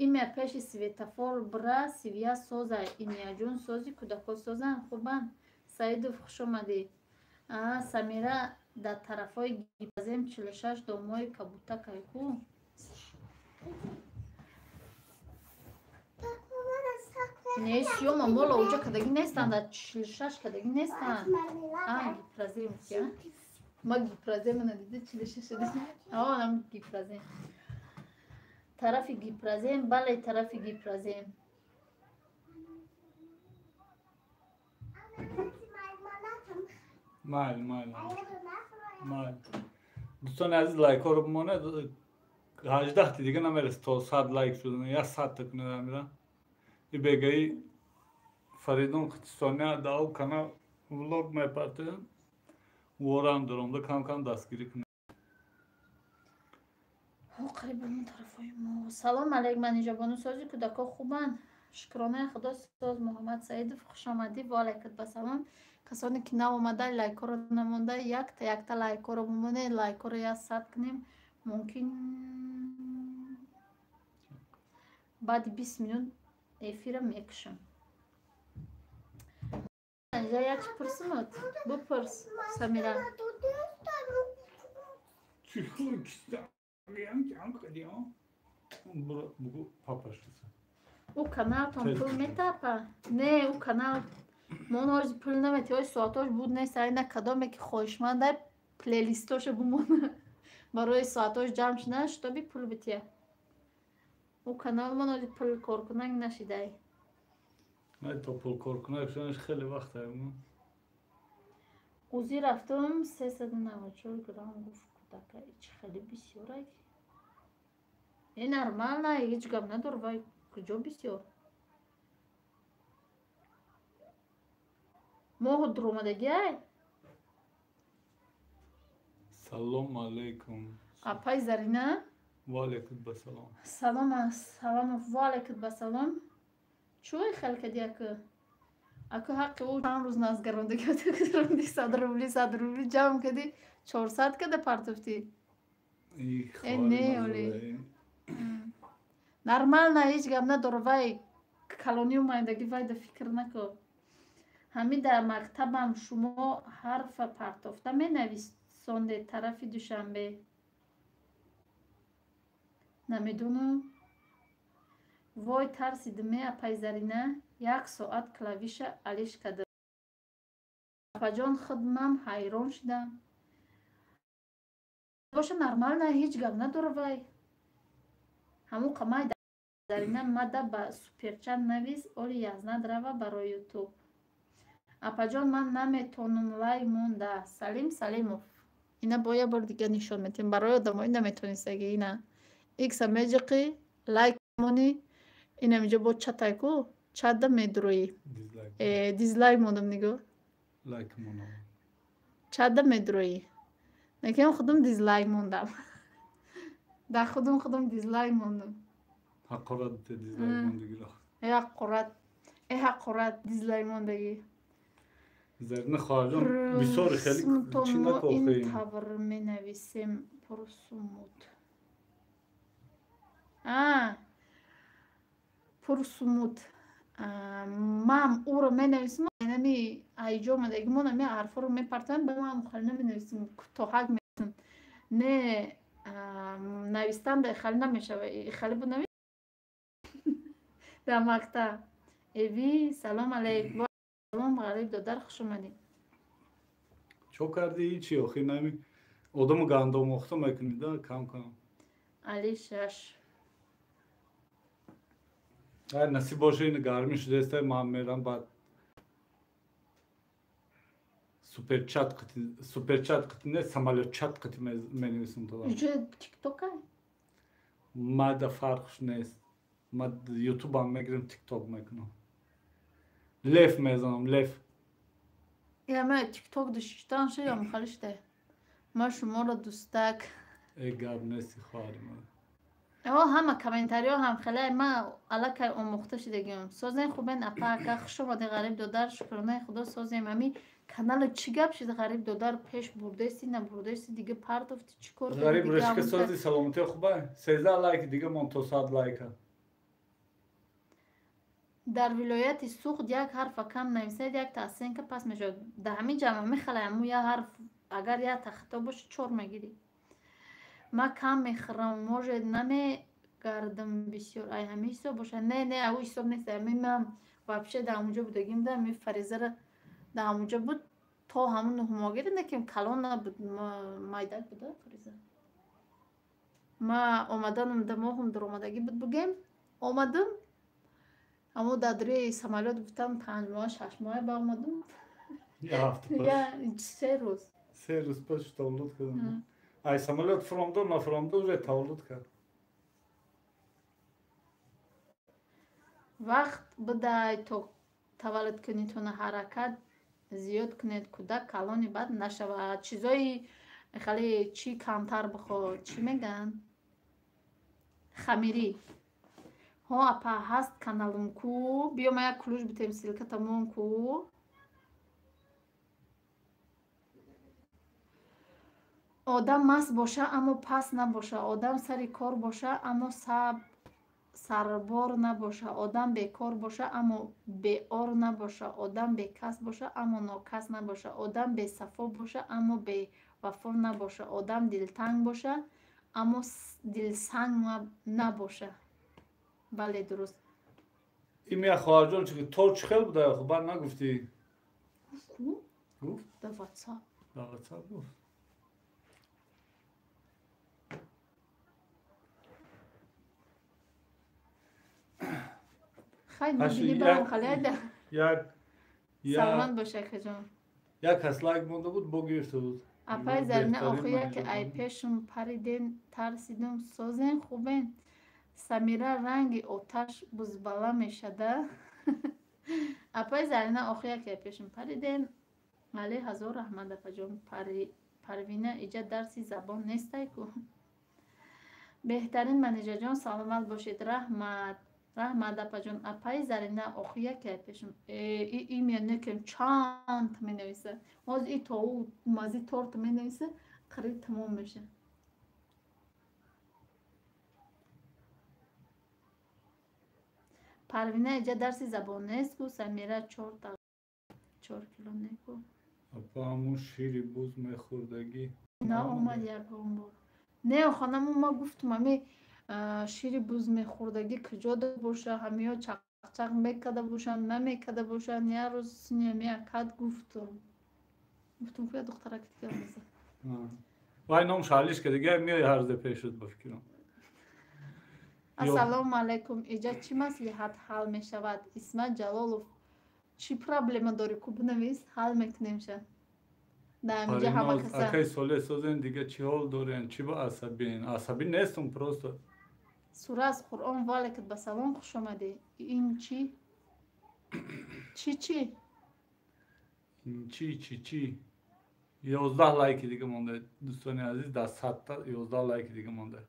Имя пеши светофор бра сивия соза, имяҷон сози кӯдако созан, хубанд. Саидов, хуш омадӣ. Самира дар тарафҳои гипазем 46 домои кабутакай ку. Не, сиёма мола уҷа кадагӣ нестанд, дар 46 кадагӣ нестанд. Гипразем кия? Ма гипразема надида 46 дида. Нам гипразем. Тарафи гипразем, бале тарафи гипразем. Майл, майл. Майл. Дӯстони азиз, лайкҳоро бимонед. 18 ти дига намерасад то 100 лайк шудан. Я 100 та кунед амира. И бегаи Фаридун Қитистония дао канал влог мепартем. Ворам даромда кам-кам дастгирӣ кунед. Қариб он тарафҳои мо. Салом алейк, манижабону сози кӯдако хубанд? Шукронаи худо соз. Муҳаммад Саидов, хуш омадӣ, ва алайкат басалом. Касоне ки нав омада, лайкҳоро намонда, якта якта лайкҳоро бимонед, лайкҳоро як сад кунем. Мумкин баъди 20 минут эфира мекушам. Як чи пурсимот? Бупурс, Самира. Ӯ каналтон пул метапа? Не, ӯ канал мон ҳози пул намети, ҳози соатош буд нест, айна кадоме ки хоҳишманда плейлистоша бумона барои соатош ҷамъ шудан, шутоби пул бития. Ӯ канал мон ҳози пул коркунак нашидай. Не, то пул коркунак шуданаш хеле вақт ай. Ӯзи рафтум 394 грамм гуфт кӯдака, чи хеле бисёр ай. Е нормально, ҳеҷ гап надор, вай куҷо бисёр? Моҳу дуромадагӣ ай? Салом алейкум. Апай Зарина? Ва алейкум басалом. Салом, салом, ва алейкум басалом. Чӯй хел кади аку? Аку ҳаққи ӯ чанд рӯз назгарондагӣ 100 рубли, 100 рубли ҷамъ кади, 400 када партофтӣ. Э, не, оле. Нормально, ҳеҷ гап надор, вай калонию майдагӣ вай да фикр нако. Ҳами дар мактабам шумо ҳарфа партофта менависондед тарафи Душанбе. Намедонам. Вой тарсидиме, апай Зарина, як соат клавиша алиш кардам. Апаҷон, худмам ҳайрон шудам. Боша нормально, ҳеҷ гап надор вай. Ҳамун қамай Зарина мада ба суперчат навис, оли язнад рава барои ютуб. Апаҷон, ман наметонам, лай монда. Салим Салимов. Ина бо як бор дига нишон метиҳем барои одамои наметонистаги. Ина икса меҷиқӣ, лайк монӣ, инам инҷо бо чатай ку, чатда медуроӣ. Дизлайк мондам нигоҳ. Лайк монам. Чатда медуроӣ. Накем худам дизлайк мондам. Дар худам дизлайк мондам. Ҳақорат дизлайк мондагиро. Э ҳақорат. Э ҳақорат дизлайк мондагӣ. Зарина хоҳарҷон, бисёр хеле чӣ накохӣ. Ин тавр менависем пурсумут. Пурсумут. Мам ӯро менависем, нами айҷо омадагӣ мо нами ҳарфҳоро мепартоем, ба мам хеле наменависем, кӯтоҳак менависем. Не, навистан да хеле намешава, хеле бунавис дар мактаб. Эви, салом алейк. Салом ғариб додар, хуш омадӣ. Чо кардӣ чи охир нами одаму гандомохта мекунӣ да кам кам. Али шаш. Ай насиб боша ин гармӣ шудааст, ман мерам баъд Суперчат қити, суперчат қити не, самолётчат қити менависам то. Иҷо тиктока? Мада фарқш нест. Ма ютубам мегирам, тикток мекунам. Лев мезанам, лев. Я ма тикток душиштан ша ё мухалиште. Ма шуморо дӯстак. Э гап нести хоҳари ман. О ҳама комментариҳо ҳам хеле ма аллакай омӯхта шидагиам. Созен хубен апа ака, хуш омадед ғариб додар, шукронаи худо созем. Ами канала чӣ гап шид ғариб додар, пеш бурдести набурдести, дига партофти чӣ кор Ғариб решка сози саломатӣ хуба. 13 лайк дига мон то 100 лайка. Дар вилояти Суғд як ҳарфа кам нависед, якта оценка пас мешавад. Дар ҳамин ҷамъ мехалай аммо як ҳарф агар якта хато бошад чор мегирӣ. Ма кам мехӯрам, может намегардам бисёр. Ай ҳамин ҳисоб бошад. Не, не, ау ҳисоб нест. Ами ман вообще дар ҳамунҷо будагим да, ами Фаризара дар ҳамунҷо буд то ҳамун нӯҳмоҳагиро, не ки калон набуд, майдак буда Фариза. Ма омаданам да моҳум даромадагӣ буд бугем. Омадам, аммо дар дурии самолёт гуфтам 5 моҳ, 6 моҳ ба омадам. Я ҳафта пеш. Я 3 рӯз. 3 рӯз пеш таваллуд кардам. Ай самолёт фуромду, нафуромду уже таваллуд кард. Вақт бидай то таваллуд кунитона ҳаракат зиёд кунед, кӯдак калони бад нашавад. Чизои хеле чӣ камтар бихор, чӣ мегӯянд? Хамирӣ. Ҳо апа ҳаст каналум ку, биё ма як ключ битем ссылка тамом ку. Одам маст боша, аммо паст набоша. Одам сари кор боша, аммо сарбор набоша. Одам бекор боша, аммо беор набоша. Одам бекас боша, аммо нокас набоша. Одам бесафо боша, аммо бевафо набоша. Одам дилтанг боша, аммо дилсанг набоша. Бале, дуруст. Имя хоҳарҷон чи торт чӣ хел буда? Хуб нагуфтӣ. Ку? Гуфт? Дар WhatsApp. Дар WhatsApp гуфт. Хай мебинӣ барам халеда. Як саломат бош акаҷон. Як кас лайк монда буд, бо гирифта буд. Апай Зарина охия ки ай пешум париден тарсидум созен хубен. Самира ранги оташ бузбала мешада. Апай Зарина охия ки ай пешум париден. Али ҳазор раҳмат апаҷон. Парвина иҷа дарси забон нестай ку. Беҳтарин манижаҷон саломат бошед. Раҳмат. Раҳмат апаҷон. Апай Зарина охия ки ай пешум. Имя некем чанд менависа. Ҳозир и то ӯ мази торт менависа, қариб тамом меша. Парвина иҷа дарси забон нест ку. Самира 4 кило неку. Апа ҳамун шири буз мехӯрдагӣ. Наомад ягон бор. Не хонаму ма гуфтум ами шири буз мехӯрдагӣ куҷо боша, ҳамиё чақчақ мекарда бошанд, намекарда бошанд. Як рӯз синами акад гуфтум. Гуфтум ку я духтараки дигар меза. Вай ном шалиш ка дига меои ҳар рӯзе пеш шуд ба фикрам. Ассалому алайкум. Иҷа чӣ маслиҳат ҳал мешавад? Исмат Ҷалолов, чӣ проблема дорӣ ку бинавис, ҳал мекунем ша. Дар ҳаминҷа ҳама каса. Акай соле созен дига чӣ ҳол дорен, чӣ ба асабин? Асабӣ нестум просто. Сура аз Қуръон ваалайкум ба салом хуш омадӣ. Ин чӣ? Чӣ чӣ? Ин чӣ чӣ чӣ? 11 лайки дига монда дӯстони азиз, дар 100 11 лайки дига монда.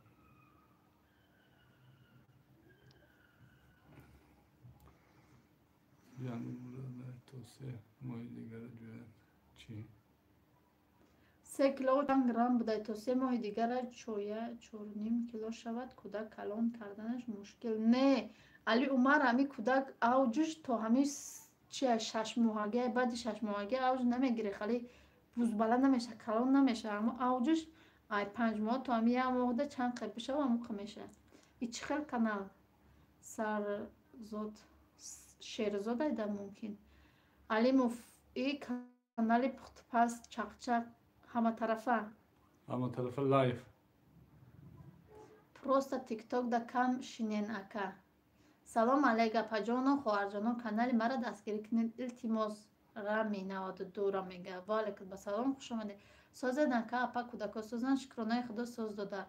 То 3 моҳи дигар ҷояд чӣ? 3 кило чанд грамм будай, то 3 моҳи дигара чоя 4.5 кило шавад, кӯдак калон карданаш мушкил. Не, Али Умар ҳами кӯдак авҷуш то ҳами чия 6 моҳагӣ, баъди 6 моҳагӣ авҷ намегире, хали бузбала намеша, калон намеша, аммо авҷуш ай 5 моҳ то ҳами 1 моҳда чанд қай бишава, ҳамон қа меша. И чӣ хел канал? Сарзод Шерзод айда мумкин. Алимов и канали пухтупаз чақчақ ҳаматарафа. Ҳаматарафа лайв. Просто тикток да кам шинен ака. Салом алейк апаҷону хоҳарҷонон, канали маро дастгирӣ кунед илтимос. Рами 92-ра мега. Ва алайкум ассалом, хуш омадед. Созед, ака, апа, кӯдако созанд, шукронаи худо, соз дода.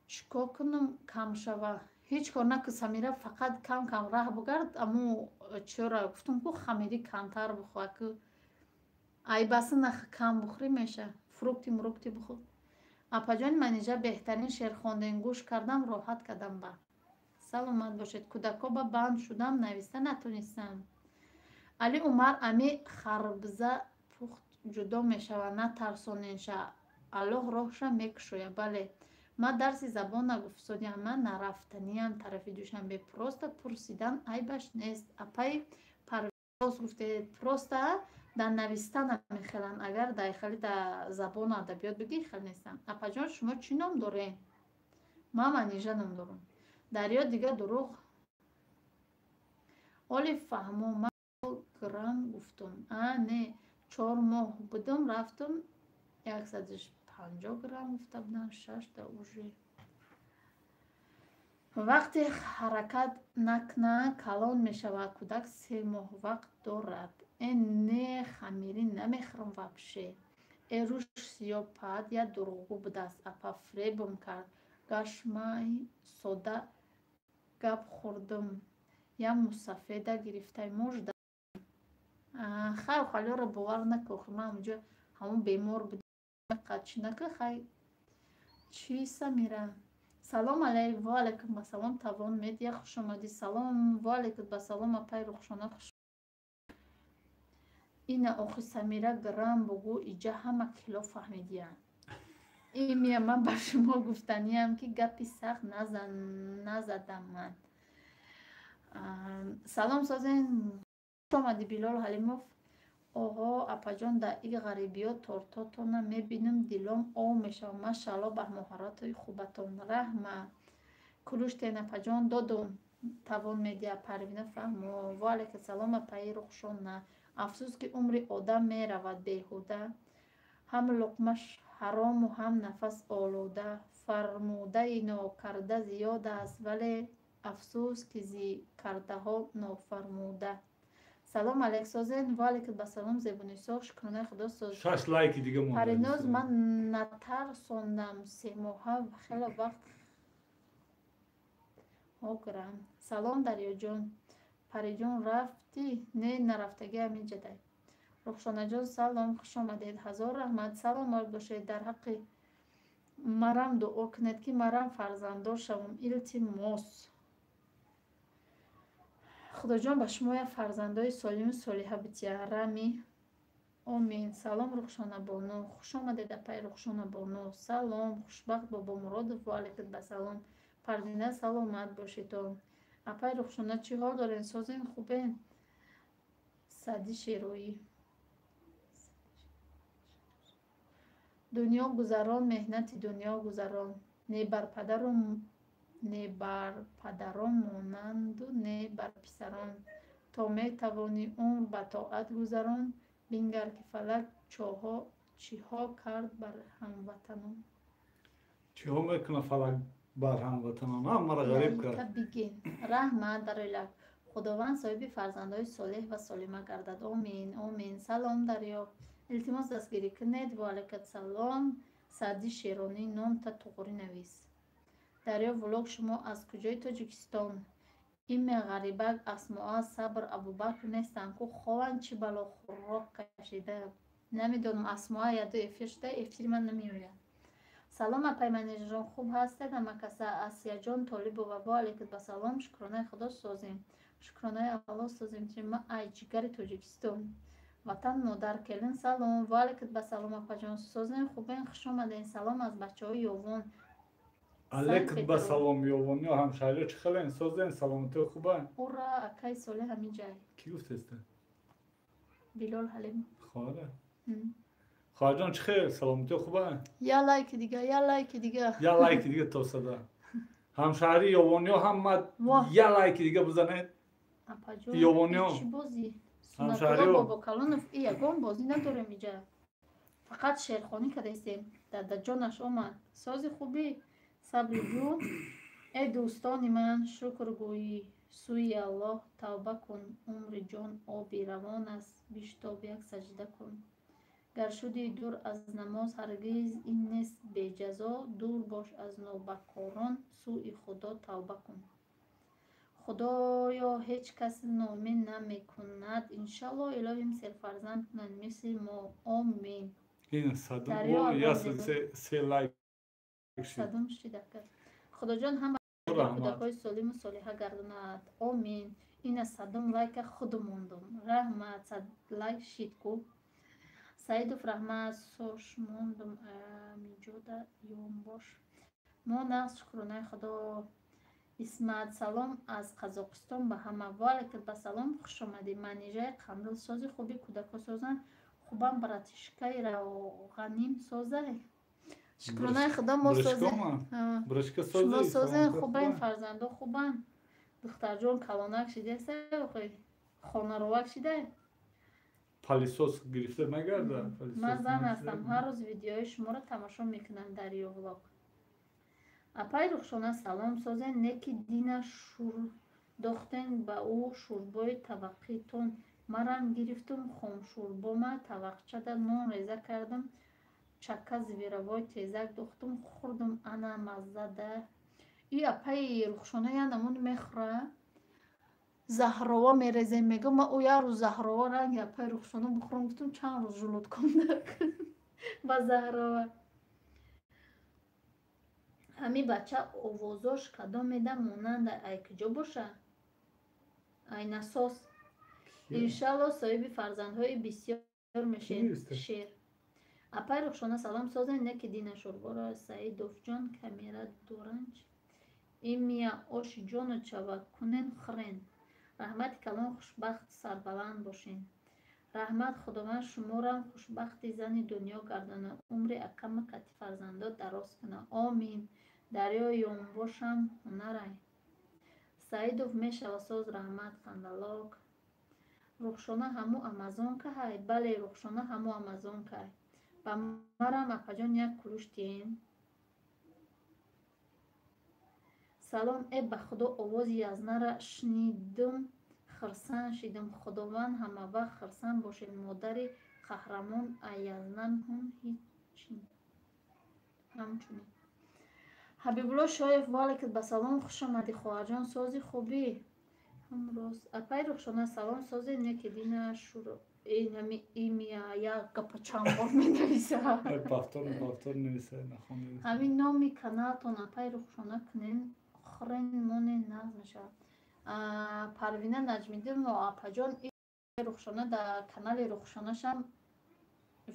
Чӣ кор кунам, кам шава? Ҳеҷ кор накун, Самира, фақат кам кам раҳ бугард. Аму чиёра гуфтум, ку хамирӣ камтар бухӯр, ку айбасы нах кам бухӯрӣ, меша. Фрукти мрукти бухӯр. Апаҷони Манижа, беҳтарин шеър хондем, гӯш кардам, роҳат кардам, ба саломат бошед. Кӯдако ба банд шудам, нависта натонистам. Али Умар, ами харбза пухт ҷудо мешавад, натарсоненша, Аллоҳ роҳша мекушояд. Бале, ман дарси забон нагуфтодиам, ман нарафтаниям тарафи Душанбе, просто пурсидан айбаш нест. Апаи Парвоз, гуфтед, просто дар навистана мехеланд, агар дар хеле дар забону адабиёт бигӣ, хел нестам. Апаҷон, шумо чӣ ном доред? Ман Манижа ном дорам. Дарё, дига дурӯғ оли фаҳмо, ман грамм гуфтум. А не, 4 моҳ будум, рафтум, 150 грамм гуфта будам, шашта уже. Вақте ҳаракат накна, калон мешавад кӯдак, 3 моҳ вақт дорад. Э не, хамирӣ намехӯрам вообще. Э, рӯш сиёпад, як дурӯғгӯ будааст, апа, фиребам кард. Гашмаи сода гап хӯрдум, як мусафеда гирифтай можда. Хайр, халёро бовар накун, ман ҳамунҷо ҳамон бемор будам, чӣ накун, хай чӣ. Самира, салом алайк. Ва алайкум ассалом, Тавон Медиа, хушомадӣ. Салом, ва алайкум ассалом, апай Рухшона, хуш. Ина охи, Самира, грамм бугӯ, иҷа ҳама кило фаҳмидиянд. Имия, ман ба шумо гуфтаниям, ки гапи сахт назадам ман. Салом, созен, омадӣ, Билол Ҳалимов. Оҳо, апаҷон, дар и ғарибиё тортотона мебинам, дилом ов мешавад. Машаалло ба муҳарратои хубатон, раҳма. Кулуштен, апаҷон, додум. Тавон Медиа, Парвина фаҳмо. Ва алайкум салом, апаи Рухшона. Афсӯс, ки умри одам меравад беҳуда, ҳам луқмаш ҳарому, ҳам нафас олуда. Фармудаи нокарда зиёд аст, вале афсӯс, ки зи кардаҳо нофармуда. Салом алейк, созен? Ва алейкум ассалом, Зебунисо, шукронаи худо, соз. Шаш лайки дига монда. Париноз, ман натарсондам, 3 моҳа хеле вақт грам. Салом, Дарёҷон. Париҷон, рафтӣ? Не, нарафтагӣ, ҳаминҷадай. Рухшонаҷон, салом, хуш омадед, ҳазор раҳмат, саломат бошед. Дар ҳаққи марам дуо кунед, ки марам фарзанддор шавам, илтимос. Худоҷон ба шумо як фарзандои солиму солиҳа бития. Рами, омин. Салом, Рухшонабону, хуш омадед, апаи Рухшонабону. Салом, Хушбахт Бобомуродов, ва алайкум ассалом. Парвина, саломат бошедон. Апаи Рухшона, чӣ ҳол дорен, созен, хубен? Сади Шероӣ. Дунё гузарон, меҳнати дунё гузарон, не бар падару не бар падарон монанду, не бар писарон. То метавонӣ, умр ба тоат гузарон. Бингар, ки фалак чиҳо кард бар ҳамватанон. Чиҳо мекунад фалак бар ҳамватанон, ҳамаро ғариб кард. Бигин, раҳмат барои. Худованд соҳиби фарзандои солеҳ ва солима гардад, омин, омин. Салом, Дарё, илтимос, дастгирӣ кунед. Ва алайкум салом, Саъди Шеронӣ, номта туғрӣ навис. Дарё Влог, шумо аз куҷои Тоҷикистон? Име ғарибак, Асмоа, Сабр, Абубакр нестанд ку, хованд, чӣ бало хӯрок кашида, намедонам. Асмоа яду эфир шуда, эфири ман намеояд. Салом, апай Манижаҷон, хуб ҳастед, ҳамакаса? Асияҷон Толибова, ва алайкум ассалом, шукронаи худо, созем, шукронаи Аллоҳ, созем. Ма ай ҷигари Тоҷикистон, ватан модар. Келин, салом. Ва алайкум ассалом, апаҷон, созем, хубен, хуш омадем. Салом аз бачаҳои Ёвон. Алейкум ба салом, ёвониё, ҳамшаҳриё, чӣ хелен, созен, саломатиё хуба? Ура, акаи Солеҳ ҳамин ҷай. Кӣ гуфтеста? Билол Ҳалим. Хоҳара, хоҳарҷон, чӣ хел, саломатиё хуба? Я лайки дига, я лайки дига. Я лайки дига то сада. Ҳамшаҳри ёвониё, ҳама я лайки дига бизанед. Апаҷон. Ёвониё. Чӣ бозӣ, Сунатулло Бобокалонов? И ягон бозӣ надорем иҷа, фақат шеърхонӣ кардастем. Дадаҷонаш омад. Сози, хубӣ, Сабриҷун? Э, дӯстони ман, шукргӯӣ. Сӯи Аллоҳ тавба кун, умри ҷон оби равон аст, биштоб, як саҷда кун. Гар шудӣ дур аз намоз, ҳаргиз ин нест беҷазо, дур бош аз нобакорон, сӯи Худо тавба кун. Худоё, ҳеҷ кас ноумед намекунад. Иншаллоҳ, илоҳим серфарзанд кунад мисли мо. Омин. Садум шидака. Худоҷон ҳама кӯдакҳои солиму солиҳа гардонад. Омин. Ина садум лайка худу мондум. Раҳмат, сад лайк шид ку. Саидов, раҳмат, сош мондум. Амиҷода ёмбош. Мо нағз, шукронаи Худо. Исмат, салом аз Қазоқистон ба ҳама. Ваалайкум басалом, хуш омадӣ. Манижаи қандил сози хуби кӯдако созанд. Хубам братишкаи роғаним созай. Шукронаи Худо, мо созем. Шумо созен, хубен, фарзандо хубанд. Духтарҷон калонак шидаста, хонаровак шида. Палисос гирифта мегарда. Ман зан ҳастам, ҳар рӯз видеои шуморо тамошо мекунам дар Ёвлог. Апай Рухшона, салом, созен, неки дина шурдохтен ба ӯ шӯрбои таваққитон. Марам гирифтум хомшӯрбома тавақчада нон реза кардам, чака зверовой тезак дохтум, хӯрдум, ана маззада. И апаи Рухшона я намун мехӯра, заҳрова мерезем, мегӯ ма ӯ як рӯз заҳрова ранги апаи Рухшона бухӯрам, гуфтум чанд рӯз желудком ба заҳрова. Ҳами бача овозош кадом меда монанда ай куҷо боша? Ай насос. Иншалло соҳиби фарзандҳои бисёр мешед. Шер. Апай Рухшона, салом, созен, неки дина шӯрборо. Саидовҷон камера доранч. Имия оши ҷону чава кунен хӯрен. Раҳмати калон, хушбахт сарбаланд бошен. Раҳмат, Худованд шуморам хушбахти зани дунё гардонад, умри акама кати фарзандо дароз кунад. Омин. Дарё ёнбошам ҳунарай. Саидов мешава соз, раҳмат, қандалок. Рухшона ҳаму амазонка ҳай? Бале, Рухшона ҳаму амазонка ҳай. Ба марам апаҷон як кулуш диҳен. Салом, э ба Худо овози язнара шунидум, хирсан шидум. Худованд ҳамавақт хирсанд бошед. Модари қаҳрамон аязнам ҳамчунин. Ҳабибулло Шоев, ваалайкум басалом, хуш омадӣ хоҳарҷон, сози хубӣ? Ҳамроз. Апай Рухшона, салом, созе, неки дина шуро. Инами имия як гапа чанд бор менависа. Повтор, повтор нависа, нахонда. Ҳамин номи каналтон апай Рухшона кунен, хӯрен монен нағз мешавад. Парвина Наҷмиддинова, апаҷон, Рухшона дар канали Рухшонашам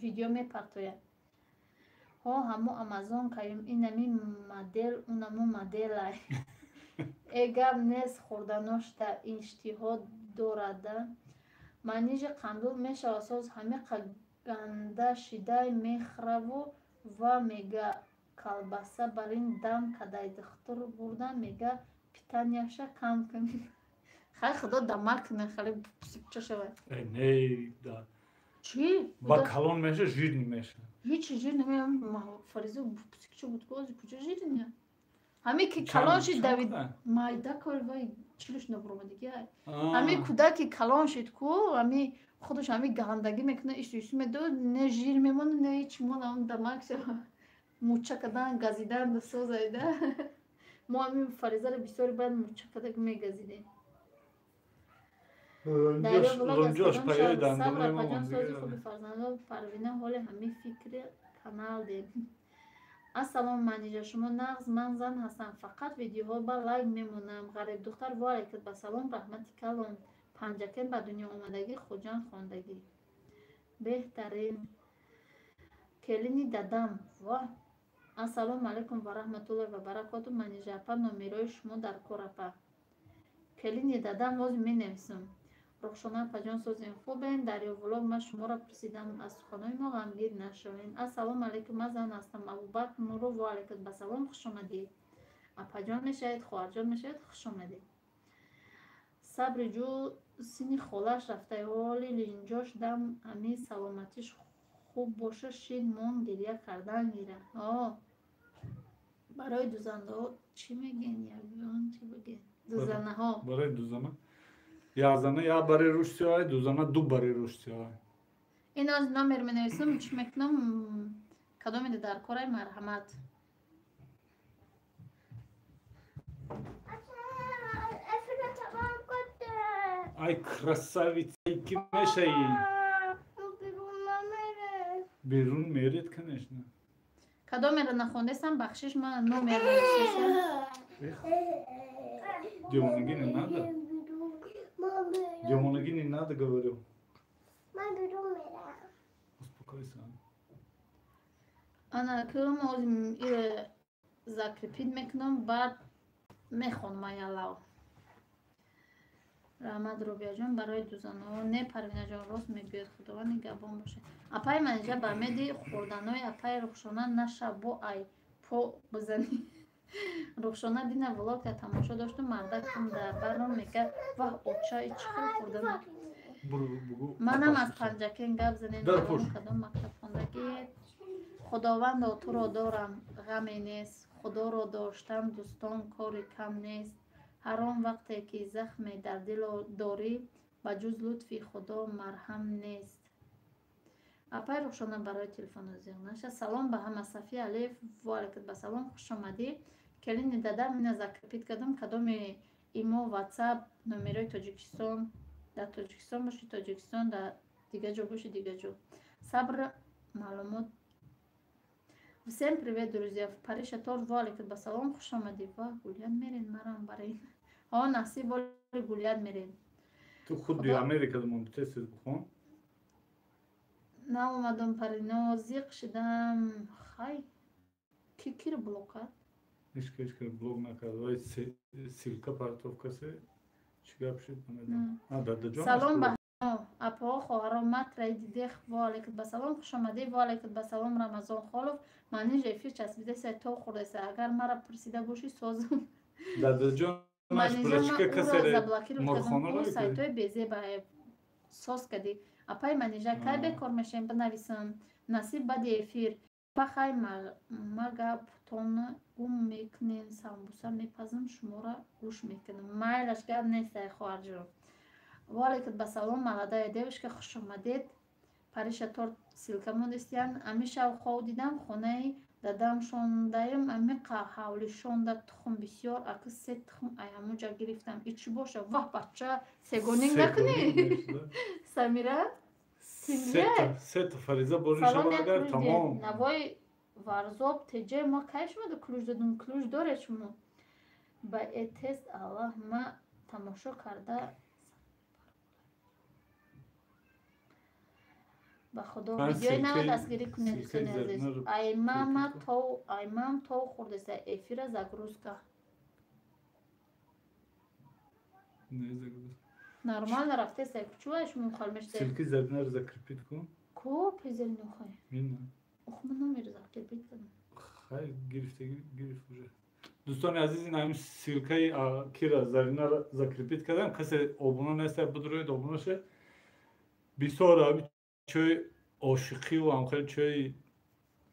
видео мепартояд. Ҳо, ҳамо амазонкаем, инами модел, унамо моделай. Э гап нест, хӯрданошта иштиҳо дорада. Манижа қандул мешава соз, ҳамиқа ганда шидай мехӯраву ва мега колбаса барин дам кадай духтур бурда, мега питанияша кам кун. Хай Худо дама куна, хали пусикча шавад. Э, не, да. Чӣ? Ба калон меша, жирный меша. Ҳеҷ жир намеям, фариза пусикча буд ку, ози куҷо жирня? Ҳами ки калон шид давид майда кор вай чилуш набуромадиги. Ҳами кӯдаки калон шид ку, ҳами худаш ҳами гандагӣ мекунад, ишт ишт медод, не жир мемонад, не ҳеч монад, ҳам дамак шава. Муча кадан, газидан созайда. Мо ҳамин фаризаро бисёри баъд муча када мегазидем. Лунҷош паёи дандонаи мо сози хуби фарзандо. Парвина ҳоле ҳамин фикри канал дем. Ассалому, Манижа, шумо нағз? Ман зан ҳастам, фақат видеоҳо ба лайк мемонам. Ғарибдухтар, ваалайкум басалом, раҳмати калон. Панҷакен ба дунё омадагӣ, Хуҷанд хондагӣ. Беҳтарин. Келини дадам. Воҳ. Ассалому алайкум ва раҳматуллоҳи ва баракоту. Манижа апа, номерои шумо дар кор, апа. Келини дадам воз менависам. Рухшона апаҷон, созем, хубен? Дар Ёвлог ман шуморо пурсидам, аз суханои мо ғамгин нашавем. Ассалому алайкум, ман зан ҳастам. Абубакр Нуров, ваалайкум басалом, хуш омадед. Апаҷон мешавед, хоҳарҷон мешавед, хуш омадед. Сабри ҷӯ сини холаш рафтай, ҳоли линҷош дам ами саломатиш хуб боша, шид мон гиря кардан гира. О, барои дузандаҳо чӣ мегӯен, ягон чӣ бигӯен? Дузанаҳо. Барои дузана. Як зана як бари рӯш сиёҳай, дузана ду бари рӯш сиёҳай. Ин оз номер менависам, чӣ мекунам, кадоме дар корай, марҳамат. Ай красавица, ки мешаи? Берун меред, конечно. Кадомеро нахондесам, бахшиш, ман номер нависесам. Девонагӣ не надо. Девонагӣ не надо, говорю. Успокойся. Ана кум озим закрепить мекунам, баъд мехонам аялав. Раҳмат, Рубияҷон, барои дузанаҳо. Не, Парвинаҷон, рост мегӯяд, Худованд нигаҳбон бошад. Апаи Манижа ба меди хӯрданои апаи Рухшона наша бо ай по бизанӣ. Рухшона дина влогта тамошо дошту, мардакам дар баром мегӯяд: ваҳ, оча, и чӣ хел хӯрдана. Манам аз Панҷакен, гап занем, кадом мактаб хондагиед? Худовандо, туро дорам, ғаме нест. Худоро доштан, дӯстон, кори кам нест. Ҳар он вақте ки захме дар дил дорӣ, ба ҷуз лутфи Худо марҳам нест. Апай Рухшона, барои телефоно зиқ наша. Салом ба ҳама. Сафия Алиев, ваалайкум ба салом, хуш омадӣ. Келини дадам, ина закрепить кардам. Кадоми имо, ватсап, номерои Тоҷикистон, дар Тоҷикистон боши Тоҷикистон, дар дигар ҷо боши дигар ҷо. Сабр, маълумот. Всем привет, друзья. В Париж торт, ваалайкум ба салом, хуш омадӣ. Ва гулят мерен, марам барин. Ҳо, насиб, боли гулят мерен. Ту худи Америка монди, тез тез бихон. Наомадам, Парино, зиқ шидам. Хай, ки киро блок кард? Ҳеч киро блок накард. Вай ссылка партов касе чӣ гап шуд, намедонам. Салом ба апаҳо, хоҳаро, матраи дидех. Ваалайкум ба салом, хуш омадӣ. Ваалайкум ба салом, Рамазон Холов. Манижа эфир часпидеса, то хӯрдеса. Агар мара пурсида бошӣ, созум. Дадаҷон, заблокировать сайтҳои безеба соз кардӣ. Апаи Манижа, кай бекор мешавем, бинависам. Насиб, баъди эфир. Пахай, ма гаптон гум мекунем, самбуса мепазам, шуморо гӯш мекунам. Майлаш, гап нест, ай хоҳарҷон. Ваалайкум ба салом, молодая девушка, хуш омадед. Париша торт ссылка мондистиян. Ами шав хов дидам, хонаи дадам шондаем, ами ҳавлишонда тухм бисёр, аки се тухм ай ҳамуҷа гирифтам. И чӣ боша? Ваҳ, бача, сегонинг накунӣ? Самира? Сета фариза бори шава агар тамом. Навои Варзоб теҷе ма кай шумода ключ додум? Ключ доред шумо? Ба этест Аллаҳ ма тамошо карда. Ба Худо, видеои нава дастгирӣ кунед, дӯстони азиз. Аймам тов хӯрдеса, эфира загрузка. Нормально рафтеса, чӯ шумо хол меште? Ссылки Заринара закрепить кун. Ко пезерину хай? Мина. Ох, ман номер закрепить кардам. Хай, гирифтаги, гирифт уже. Дӯстони азиз, ин ҳамин ссылкаи кира Заринара закрепить кардам. Касе обуна неста, бидуроед, обуна шед. Бисёр ҳами чӯи ошиқиву ҳам хеле чӯи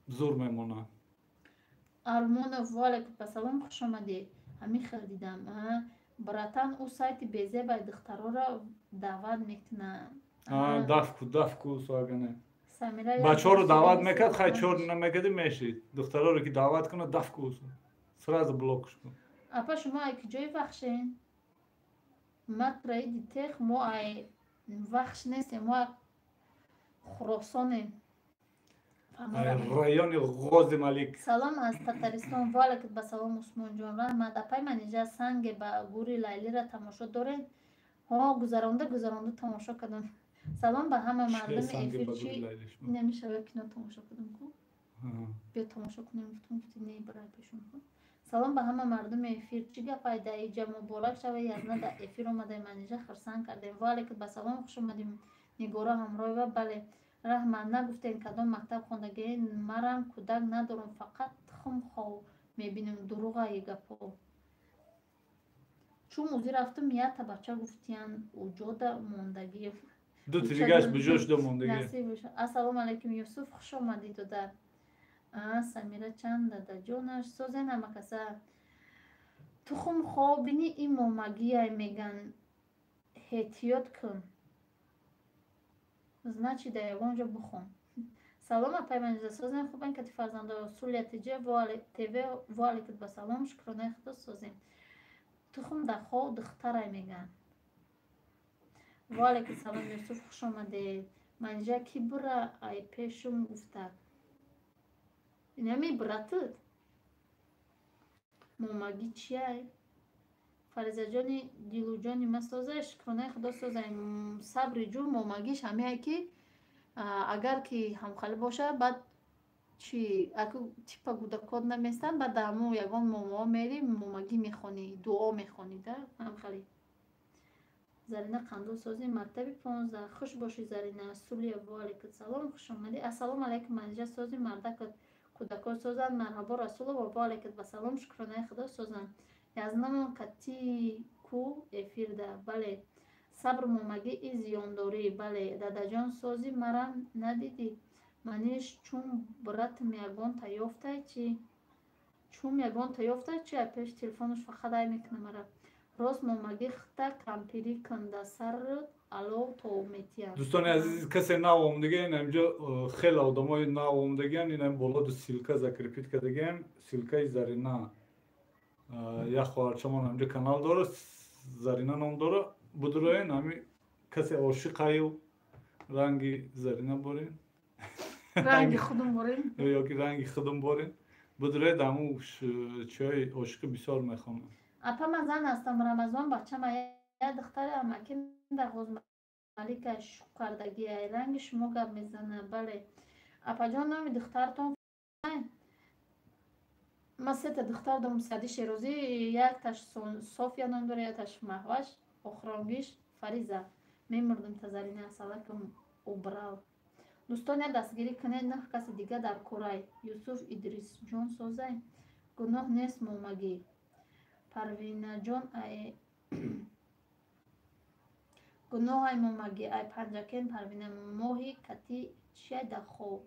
зур мемонад. Армонов, ваалайкум ассалом, хуш омадӣ. Ҳамин хел дидам. Братан, ӯ сайти безебай духтарора даъват мекунад. Дафку, дафку, суагане. Бачаҳоро даъват мекард, хай чор намекарди, мешид. Духтароро ки даъват кунад, дафку, сразу блокш кун. Апа, шумо ай куҷои вахшен? Матраиди тех, мо ай вахш нестем, мо Хуросонем. Райони Ғози Малик. Салом аз Татаристон. Ваалайкум ба салом, Усмонҷон. Раҳмат. Апай Манижа, санге ба гури Лайлира тамошо доред? Ҳо, гузаронда гузаронда тамошо кардам. Салом ба ҳама мардуми эфир. Чӣ намешава кино тамошо кардам ку? Биё тамошо кунем, гуфтам, гуфти не, барай пешон кун. Салом ба ҳама мардуми эфир. Чӣ гапай да иҷа, муборак шава, язна да эфир омадаи, Манижа, хурсанд кардем. Ваалайкум ба салом, хуш омадем, Нигора Ҳамроева. Бале, раҳмат. Нагуфтем кадом мактаб хондагӣ? Марам кӯдак надорам, фақат тухм хов мебинам, дуруғаи гапҳо. Чун ӯзи рафтам, якта бача гуфтиян уҷода мондагӣ. Ду тиригаш буҷо шуда мондагӣ. Насиб боша. Ассалому алайкум, Юсуф, хуш омадӣ, додар. Самира чанд дадаҷонаш созен ҳама каса. Тухм хобини и момагияй меган, эҳтиёт кун. Значит, дар ягон ҷо бихон. Салом, апай Манижа, созем, хубен, кати фарзандо? Сулия тж тв, ва ба салом, шукронаи худо, созем. Тухм дар хоб духтарай меган. Ва салом, Юсуф, хуш омадед. Манижа, ки бура ай пешум гуфтак? Инами братат. Момагӣ чияй? Фаризаҷони дилуҷони ма, созай, шукронаи худо, созай. Сабри ҷӯ, момагиш ҳамеае ки агар ки ҳамхалӣ боша, баъд чи аку типа гудакот наместанд, баъд дар ҳамун ягон момоҳо мери, момагӣ мехонӣ, дуо мехонӣ да ҳамхалӣ. Зарина Қандул, сози, мактаби 15. Хуш бошӣ, Зарина. Сулия, ваалайкум салом, хуш омадӣ. Ассалому алайкум, Манижа, сози, мардакот, кӯдакот созанд? Марҳабо, Расулова, ваалайкум ба салом, шукронаи худо, созанд. Язнамон кати ку эфирда, бале. Сабр, момагӣ и зиёндорӣ, бале. Дадаҷон, сози, марам надидӣ? Маниш, чун братм ягонта ёфтай чи? Чун ягонта ёфтай чи? Пеш телефонаш фақат ай мекуна мара. Рост, момагӣ хита кампирӣ кунда сарат алов тов метиям. Дӯстони азиз, касе нав омдагиан инҷо, хеле одамои нав омдагиан, ин болоду ссылка закрепить кардагиам, ссылкаи Зарина, як хоҳарчамон ҳамҷо канал дора, Зарина ном дора. Будуроен, ҳами касе ошиқаю ранги Зарина борен. Ранги худум борен. Ёки ранги худум борен, будуроед, ҳаму чиҳои ошиқӣ бисёр мехонам. Апа, ман зан ҳастам, Рамазон бачама як духтари амаким дар Ғозмалика шукардагиай, ранги шумо гап мезана, бале. Апаҷон, номи духтартон? Ман сета духтар дорам, Сади Шерозӣ, якташ София ном дора, якташ Маҳваш, охиронгиш Фариза. Мемурдум тазарина асалакум убрал. Дӯстон, як дастгирӣ кунед, нах каси дига дар корай. Юсуф Идрисҷон, созай? Гуноҳ нест момагӣ. Парвинаҷон, ай гуноҳ ай момагӣ, ай Панҷакен. Парвина, моҳи кати чия дар хоб?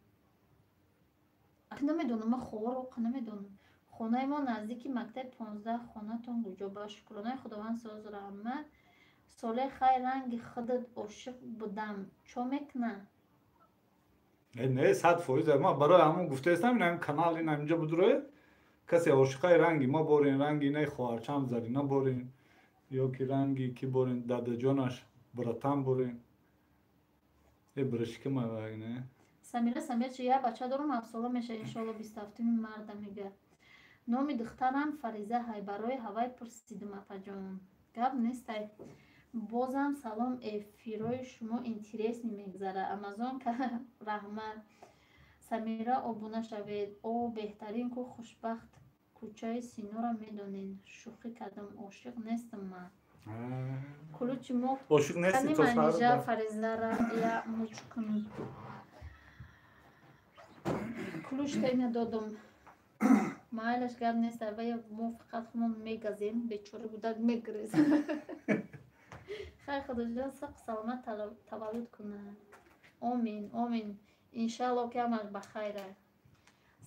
Намедонам, ман ховоро намедонам. Хонаи мо наздики мактаби 15. Хонатон куҷо? Ба шукронаи Худованд, соз, раҳмат. Соле, хай, ранги худат ошиқ будам, чо мекуна? Не, 100%. Ман барои ҳамон гуфтаистам, ин канал ин инҷо будуроед, касе ошиқаи ранги ма борен, ранги инаи хоҳарчам Зарина борен, ё ки ранги ки борен, дадаҷонаш братан борен, э брашикама. Не. Самира Самирчи, як бача дорам, 7 сола меша, иншоалло 27-уми марда мега. Номи духтарам Фариза ҳай, барои ҳавай пурсидим, апаҷон. Гап нестай. Бозам салом, эфирои шумо интересный мегузара. Амазонка, раҳмат. Самира, обуна шавед. О, беҳтарин ку, хушбахт, кӯчаи Синора медонен? Шӯхӣ кардам, ошиқ нестам ман. Кулучи мо. Ошиқ нести то? Манижа, Фаризара я муч кун. Ключта ина додум. Майлаш, гап нест, вая мо фақат хумон мегазем, бечора гудак мегирез. Хай, худоҷон сақ саломат таваллуд кунад. Омин, омин, иншаалло ки ҳамаш ба хайра.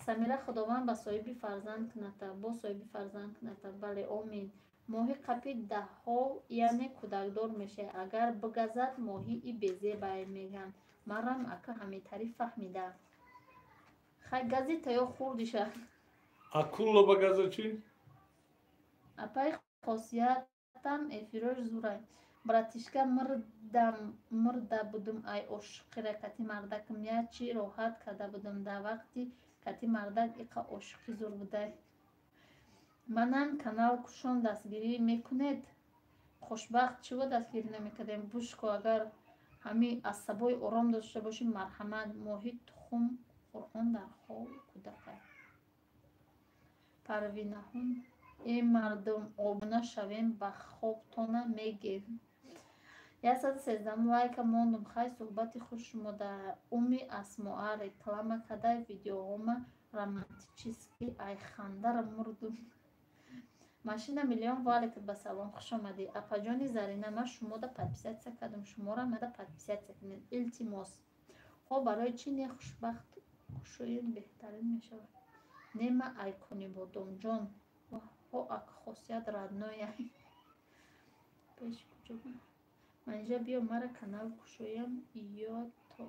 Самира, Худованд ба соҳиби фарзанд куната, бо соҳиби фарзанд куната, бале, омин. Моҳи қапи даҳҳо, яъне кӯдакдор мешавад, агар бигазад, моҳии безебай мегӯянд. Марам ака ҳамитарӣ фаҳмида. Хай, газита ё хурдиша. Акула ба газа чӣ? Апаи Хосиятам эфирош зурай. Братишка, мурдам, мурда будум ай ошиқира кати мардакам, я чи роҳат карда будум дар вақти кати мардак, иқа ошиқӣ зур будай. Манам канал кушон, дастгирӣ мекунед? Хушбахт, чиво дастгирӣ намекардем? Бушко, агар ҳами асабои ором дошта бошӣ, марҳамат. Моҳи тухум Қуръон дар хоб кӯдака. Парвинаҳун, э мардум, обуна шавем, ба хобтона мегем. 113 лайка мондум. Хай, суҳбати хуш шумода. Уми Асмоа реклама кадай, видеоҳома романтический, ай хандара мурдум. Машина миллион, ваалайкум ба салом, хуш омадӣ. Апаҷони Зарина, ман шумода подписаться кардам, шуморо мада подписаться кунед, илтимос. Хо, барои чӣ не? Хушбахт, кушоен беҳтарин мешавад. Не, ма айкони бодомҷон. Ҳо ак хосият родноя. Пеш куҷо? Манижа биё мара канал кушоям ё то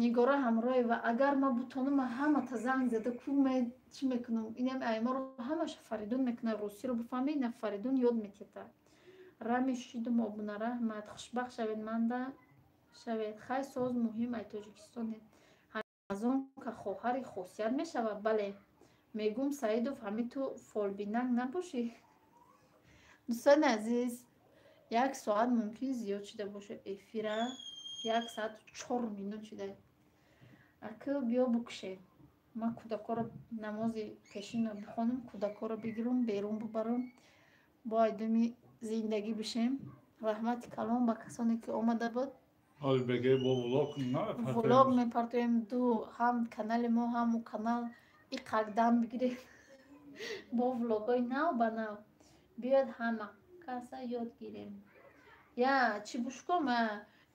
Нигора Ҳамроева, агар ман бутонам, ман ҳамата занг зада ку чӣ мекунам? Инам айморо ҳамаша Фаридун мекунад, русиро бифаҳмед, ина Фаридун ёд метета. Рами шидум обуна, раҳмат, хушбахт шавед, манда шавед. Хай соз муҳим ай Тоҷикистоне. Амазонка хоҳари хосият мешавад, бале. Мегум Саидов, ҳами ту фолбинак набошӣ? Дӯстони азиз, як соат мумкин зиёд шида бошад эфира, 1 соату 4 минут шуда. Ака биё букушем. Ман кӯдакоро намози пешинро бихонам, кӯдакоро бигирам, берун бубарам, бо айдуми зиндагӣ бишем. Раҳмати калон ба касоне ки омада буд. Влог мепартоем ду ҳам канали мо, ҳам у канал иқак дам бигирем бо влогҳои нав ба нав. Биёед ҳама каса ёд гирем. Я чӣ бушком,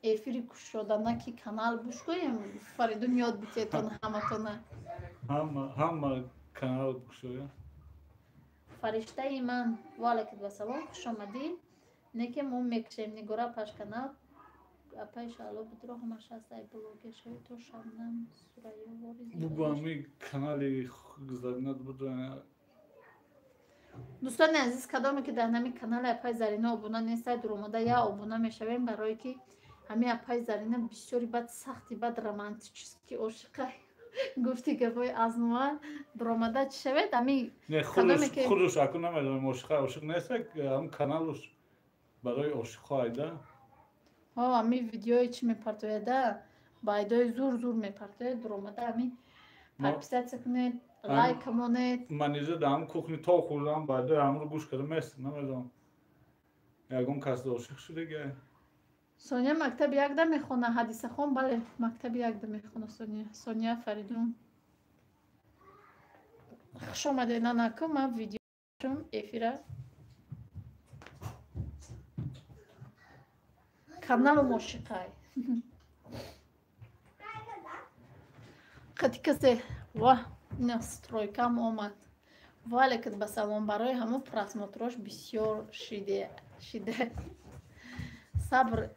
эфири кушодана ки канал бушкоем, Фаридун ёд битетон ҳаматона. Ҳама канал бушоя. Фариштаи ман, ваалайкум ассалом, хуш омадӣ. Неке мо мекушем Нигора паш канал. Апай шаъло будро ҳамаш аст ай блогер шавӣ то Шабнам Сурайё вори. Бугу ҳами канали Зарина буд. Дӯстони азиз, кадоме ки дар ҳами канали апай Зарина обуна нестад, дуромада я обуна мешавем, барое ки ҳами апай Зарина бисёри бад сахти бад романтически ошиқа гуфти гапҳои азнува дуромада чӣ шавед ҳами. Худуш аку намедонам, ошиқа ошиқ нест, ҳам каналуш барои ошиқҳо айда. Ҳо, ҳами видеои чӣ мепартояда, байдои зур зур мепартояд, дуромада ҳами подписаться кунед, лайк монед. Маниза да ҳам кухни то хӯрдам, байдои ҳамро гӯш карда мест, намедонам, ягон кас ошиқ шудага. Соня мактаби якда мехона, Ҳадисахон, бале, мактаби якда мехона Соня. Соня Фаридун. Хуш омадед, нанаку, ман видеошум эфира. Каналу мошиқай. Қати касе ва ина стройкам омад. Ваалайкум ба салом, барои ҳамон просмотрош бисёр шиде шиде. Сабр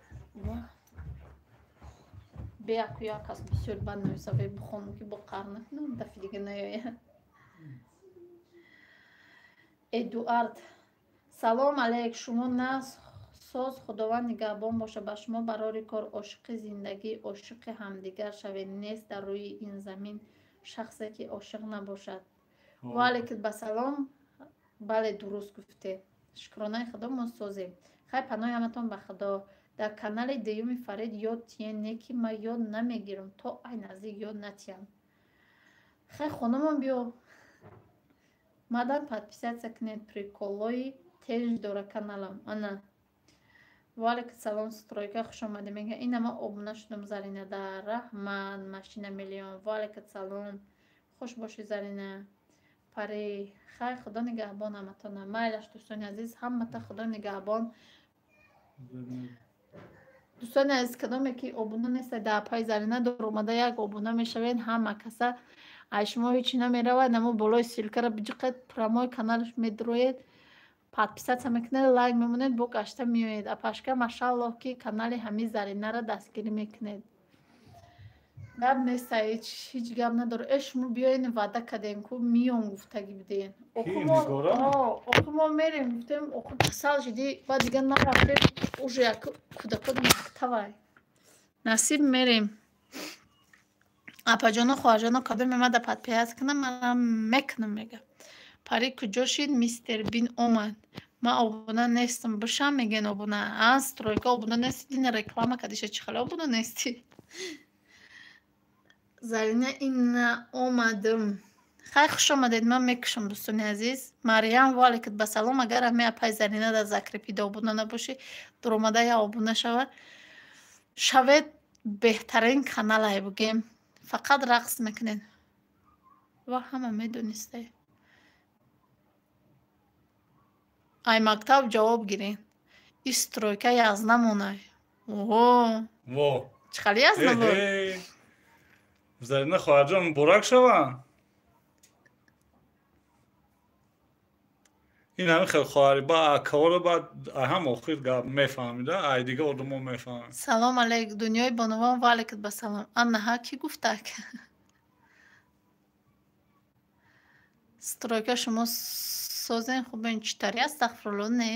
беяку як кас бисёр бад нависаве, бихонам ки бо қар накунам, дафи дига наёяд. Эдуард, салом алейк, шумо на соз, Худованд нигаҳбон боша ба шумо, барори кор. Ошиқи зиндагӣ, ошиқи ҳамдигар шавед. Нест дар рӯи ин замин шахсе ки ошиқ набошад. Ваалайкум ба салом, бале, дуруст гуфтед. Шукронаи Худо, мо созем. Хай, паноҳи ҳаматон ба Худо. Дар канали дуюми Фарид ёд тиен, не ки ман ёд намегирам, то ай наздик ёд натиям. Хай, хонумон, биё мадан подписаться кунед, приколҳои теж дора каналам. Ана, ваалайкум салом, стройка, хуш омадӣ. Мега ина ман обуна шудам, Зарина да, раҳмат. Машина миллион, ваалайкум салом, хуш бошӣ, Зарина Пари. Хай, Худо нигаҳбон ҳаматона. Майлаш, дӯстони азиз, ҳамата Худо нигаҳбон. Дӯстони азиз, кадоме ки обуна нестед дар апаи Зарина, дуромада як обуна мешавед. Ҳама каса ай шумо ҳечи намеравад, намо болои ссылкаро биҷиқед, прямой каналаш медроед, подписаться мекунед, лайк мемонед, бо гашта меоед. Апашка, машаллоҳ, ки канали ҳами Заринаро дастгирӣ мекунед. Гап неста, ҳеҷ гап надорад. Э, шумо биёен, ваъда кардем ку, миём гуфтагӣ будем. Охи мо мерем гуфтем, охи касал шидӣ, баъд дига нарафтем. Уже як кӯдакот мактавай. Насиб, мерем. Апаҷоно, хоҳарҷоно, кадоме мада подписаться кунам, манам мекунам, мега. Пари куҷо шид? Мистер Бин омад. Ман обуна нестам, бишам мегӯян обуна. А, стройка, обуна нести, дина реклама кардиша, чӣ хеле обуна нестӣ? Зарина, ина омадам. Хай, хуш омадед, ман мекушам, дӯстони азиз. Марьям, ваалайкум ба салом, агар ҳами апаи Зарина дар закрепида обуна набошӣ, дуромада я обуна шава. Шавед, беҳтарин каналай бугем. Фақат рақс мекунед. Ва ҳама медонистай. Ай мактаб ҷавоб гирен. И стройка язна монай. Оҳо. Во. Чӣ хали язна буд? Зарина хоҳарҷон, муборак шава. Ин ҳамин хел хоҳари ба акаҳоро баъд ҳам охир гап мефаҳмида, ай дига одамо мефаҳмад. Салом алейк, дунёи бонувон, ва алейкум ба салом. Аннаҳа кӣ гуфтак? Стройка шумо созен хубен читари астағфирулло не?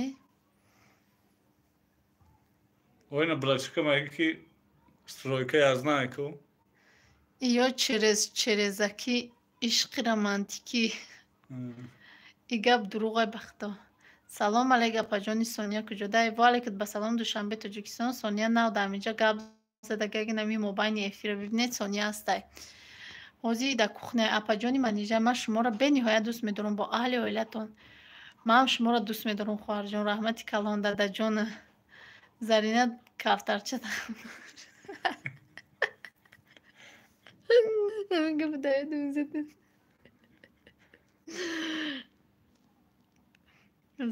Оина братишка меги ки стройка я знаю ку. Ё через черезаки ишқи романтикӣ. И гап дурӯғай бахто. Салом алейк апаҷони Сония куҷодай? Ва алейкум ба салом Душанбе Тоҷикистон. Сония нав дар ҳаминҷа гап задагаги нами мобайни эфира бибинед Сония ҳастай. Ҳозир дар кухня апаҷони Манижа ман шуморо бениҳоят дӯст медорам бо аҳли оилатон. Манам шуморо дӯст медорам хоҳарҷон. Раҳмати калон дадаҷона. Зарина кафтарча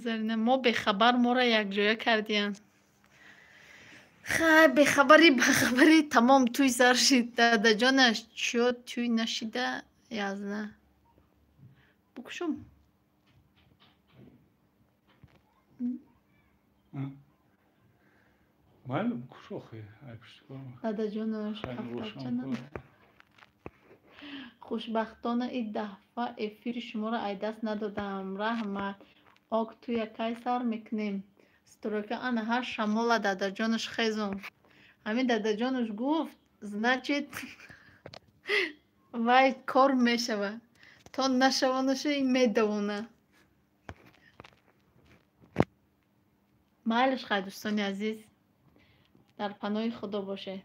Зарина мо бехабар моро якҷоя кардиянд. Хай бехабарӣ бахабарӣ тамом тӯй сар шид. Дадаҷонаш чё тӯй нашида язна. Букушум. Майли букуш охи. Дадаҷонаш кафтарча Хушбахтона ин дафъа эфири шуморо ай даст надодам. Раҳмат. Ок тӯя кай сар мекунем? Стройка ана ҳар шамола дадаҷонаш хезон. Ҳамин дадаҷонаш гуфт, значит вай кор мешавад. То нашавонаша ин медавона. Майлиш хай дӯстони азиз, дар паноҳи Худо бошед.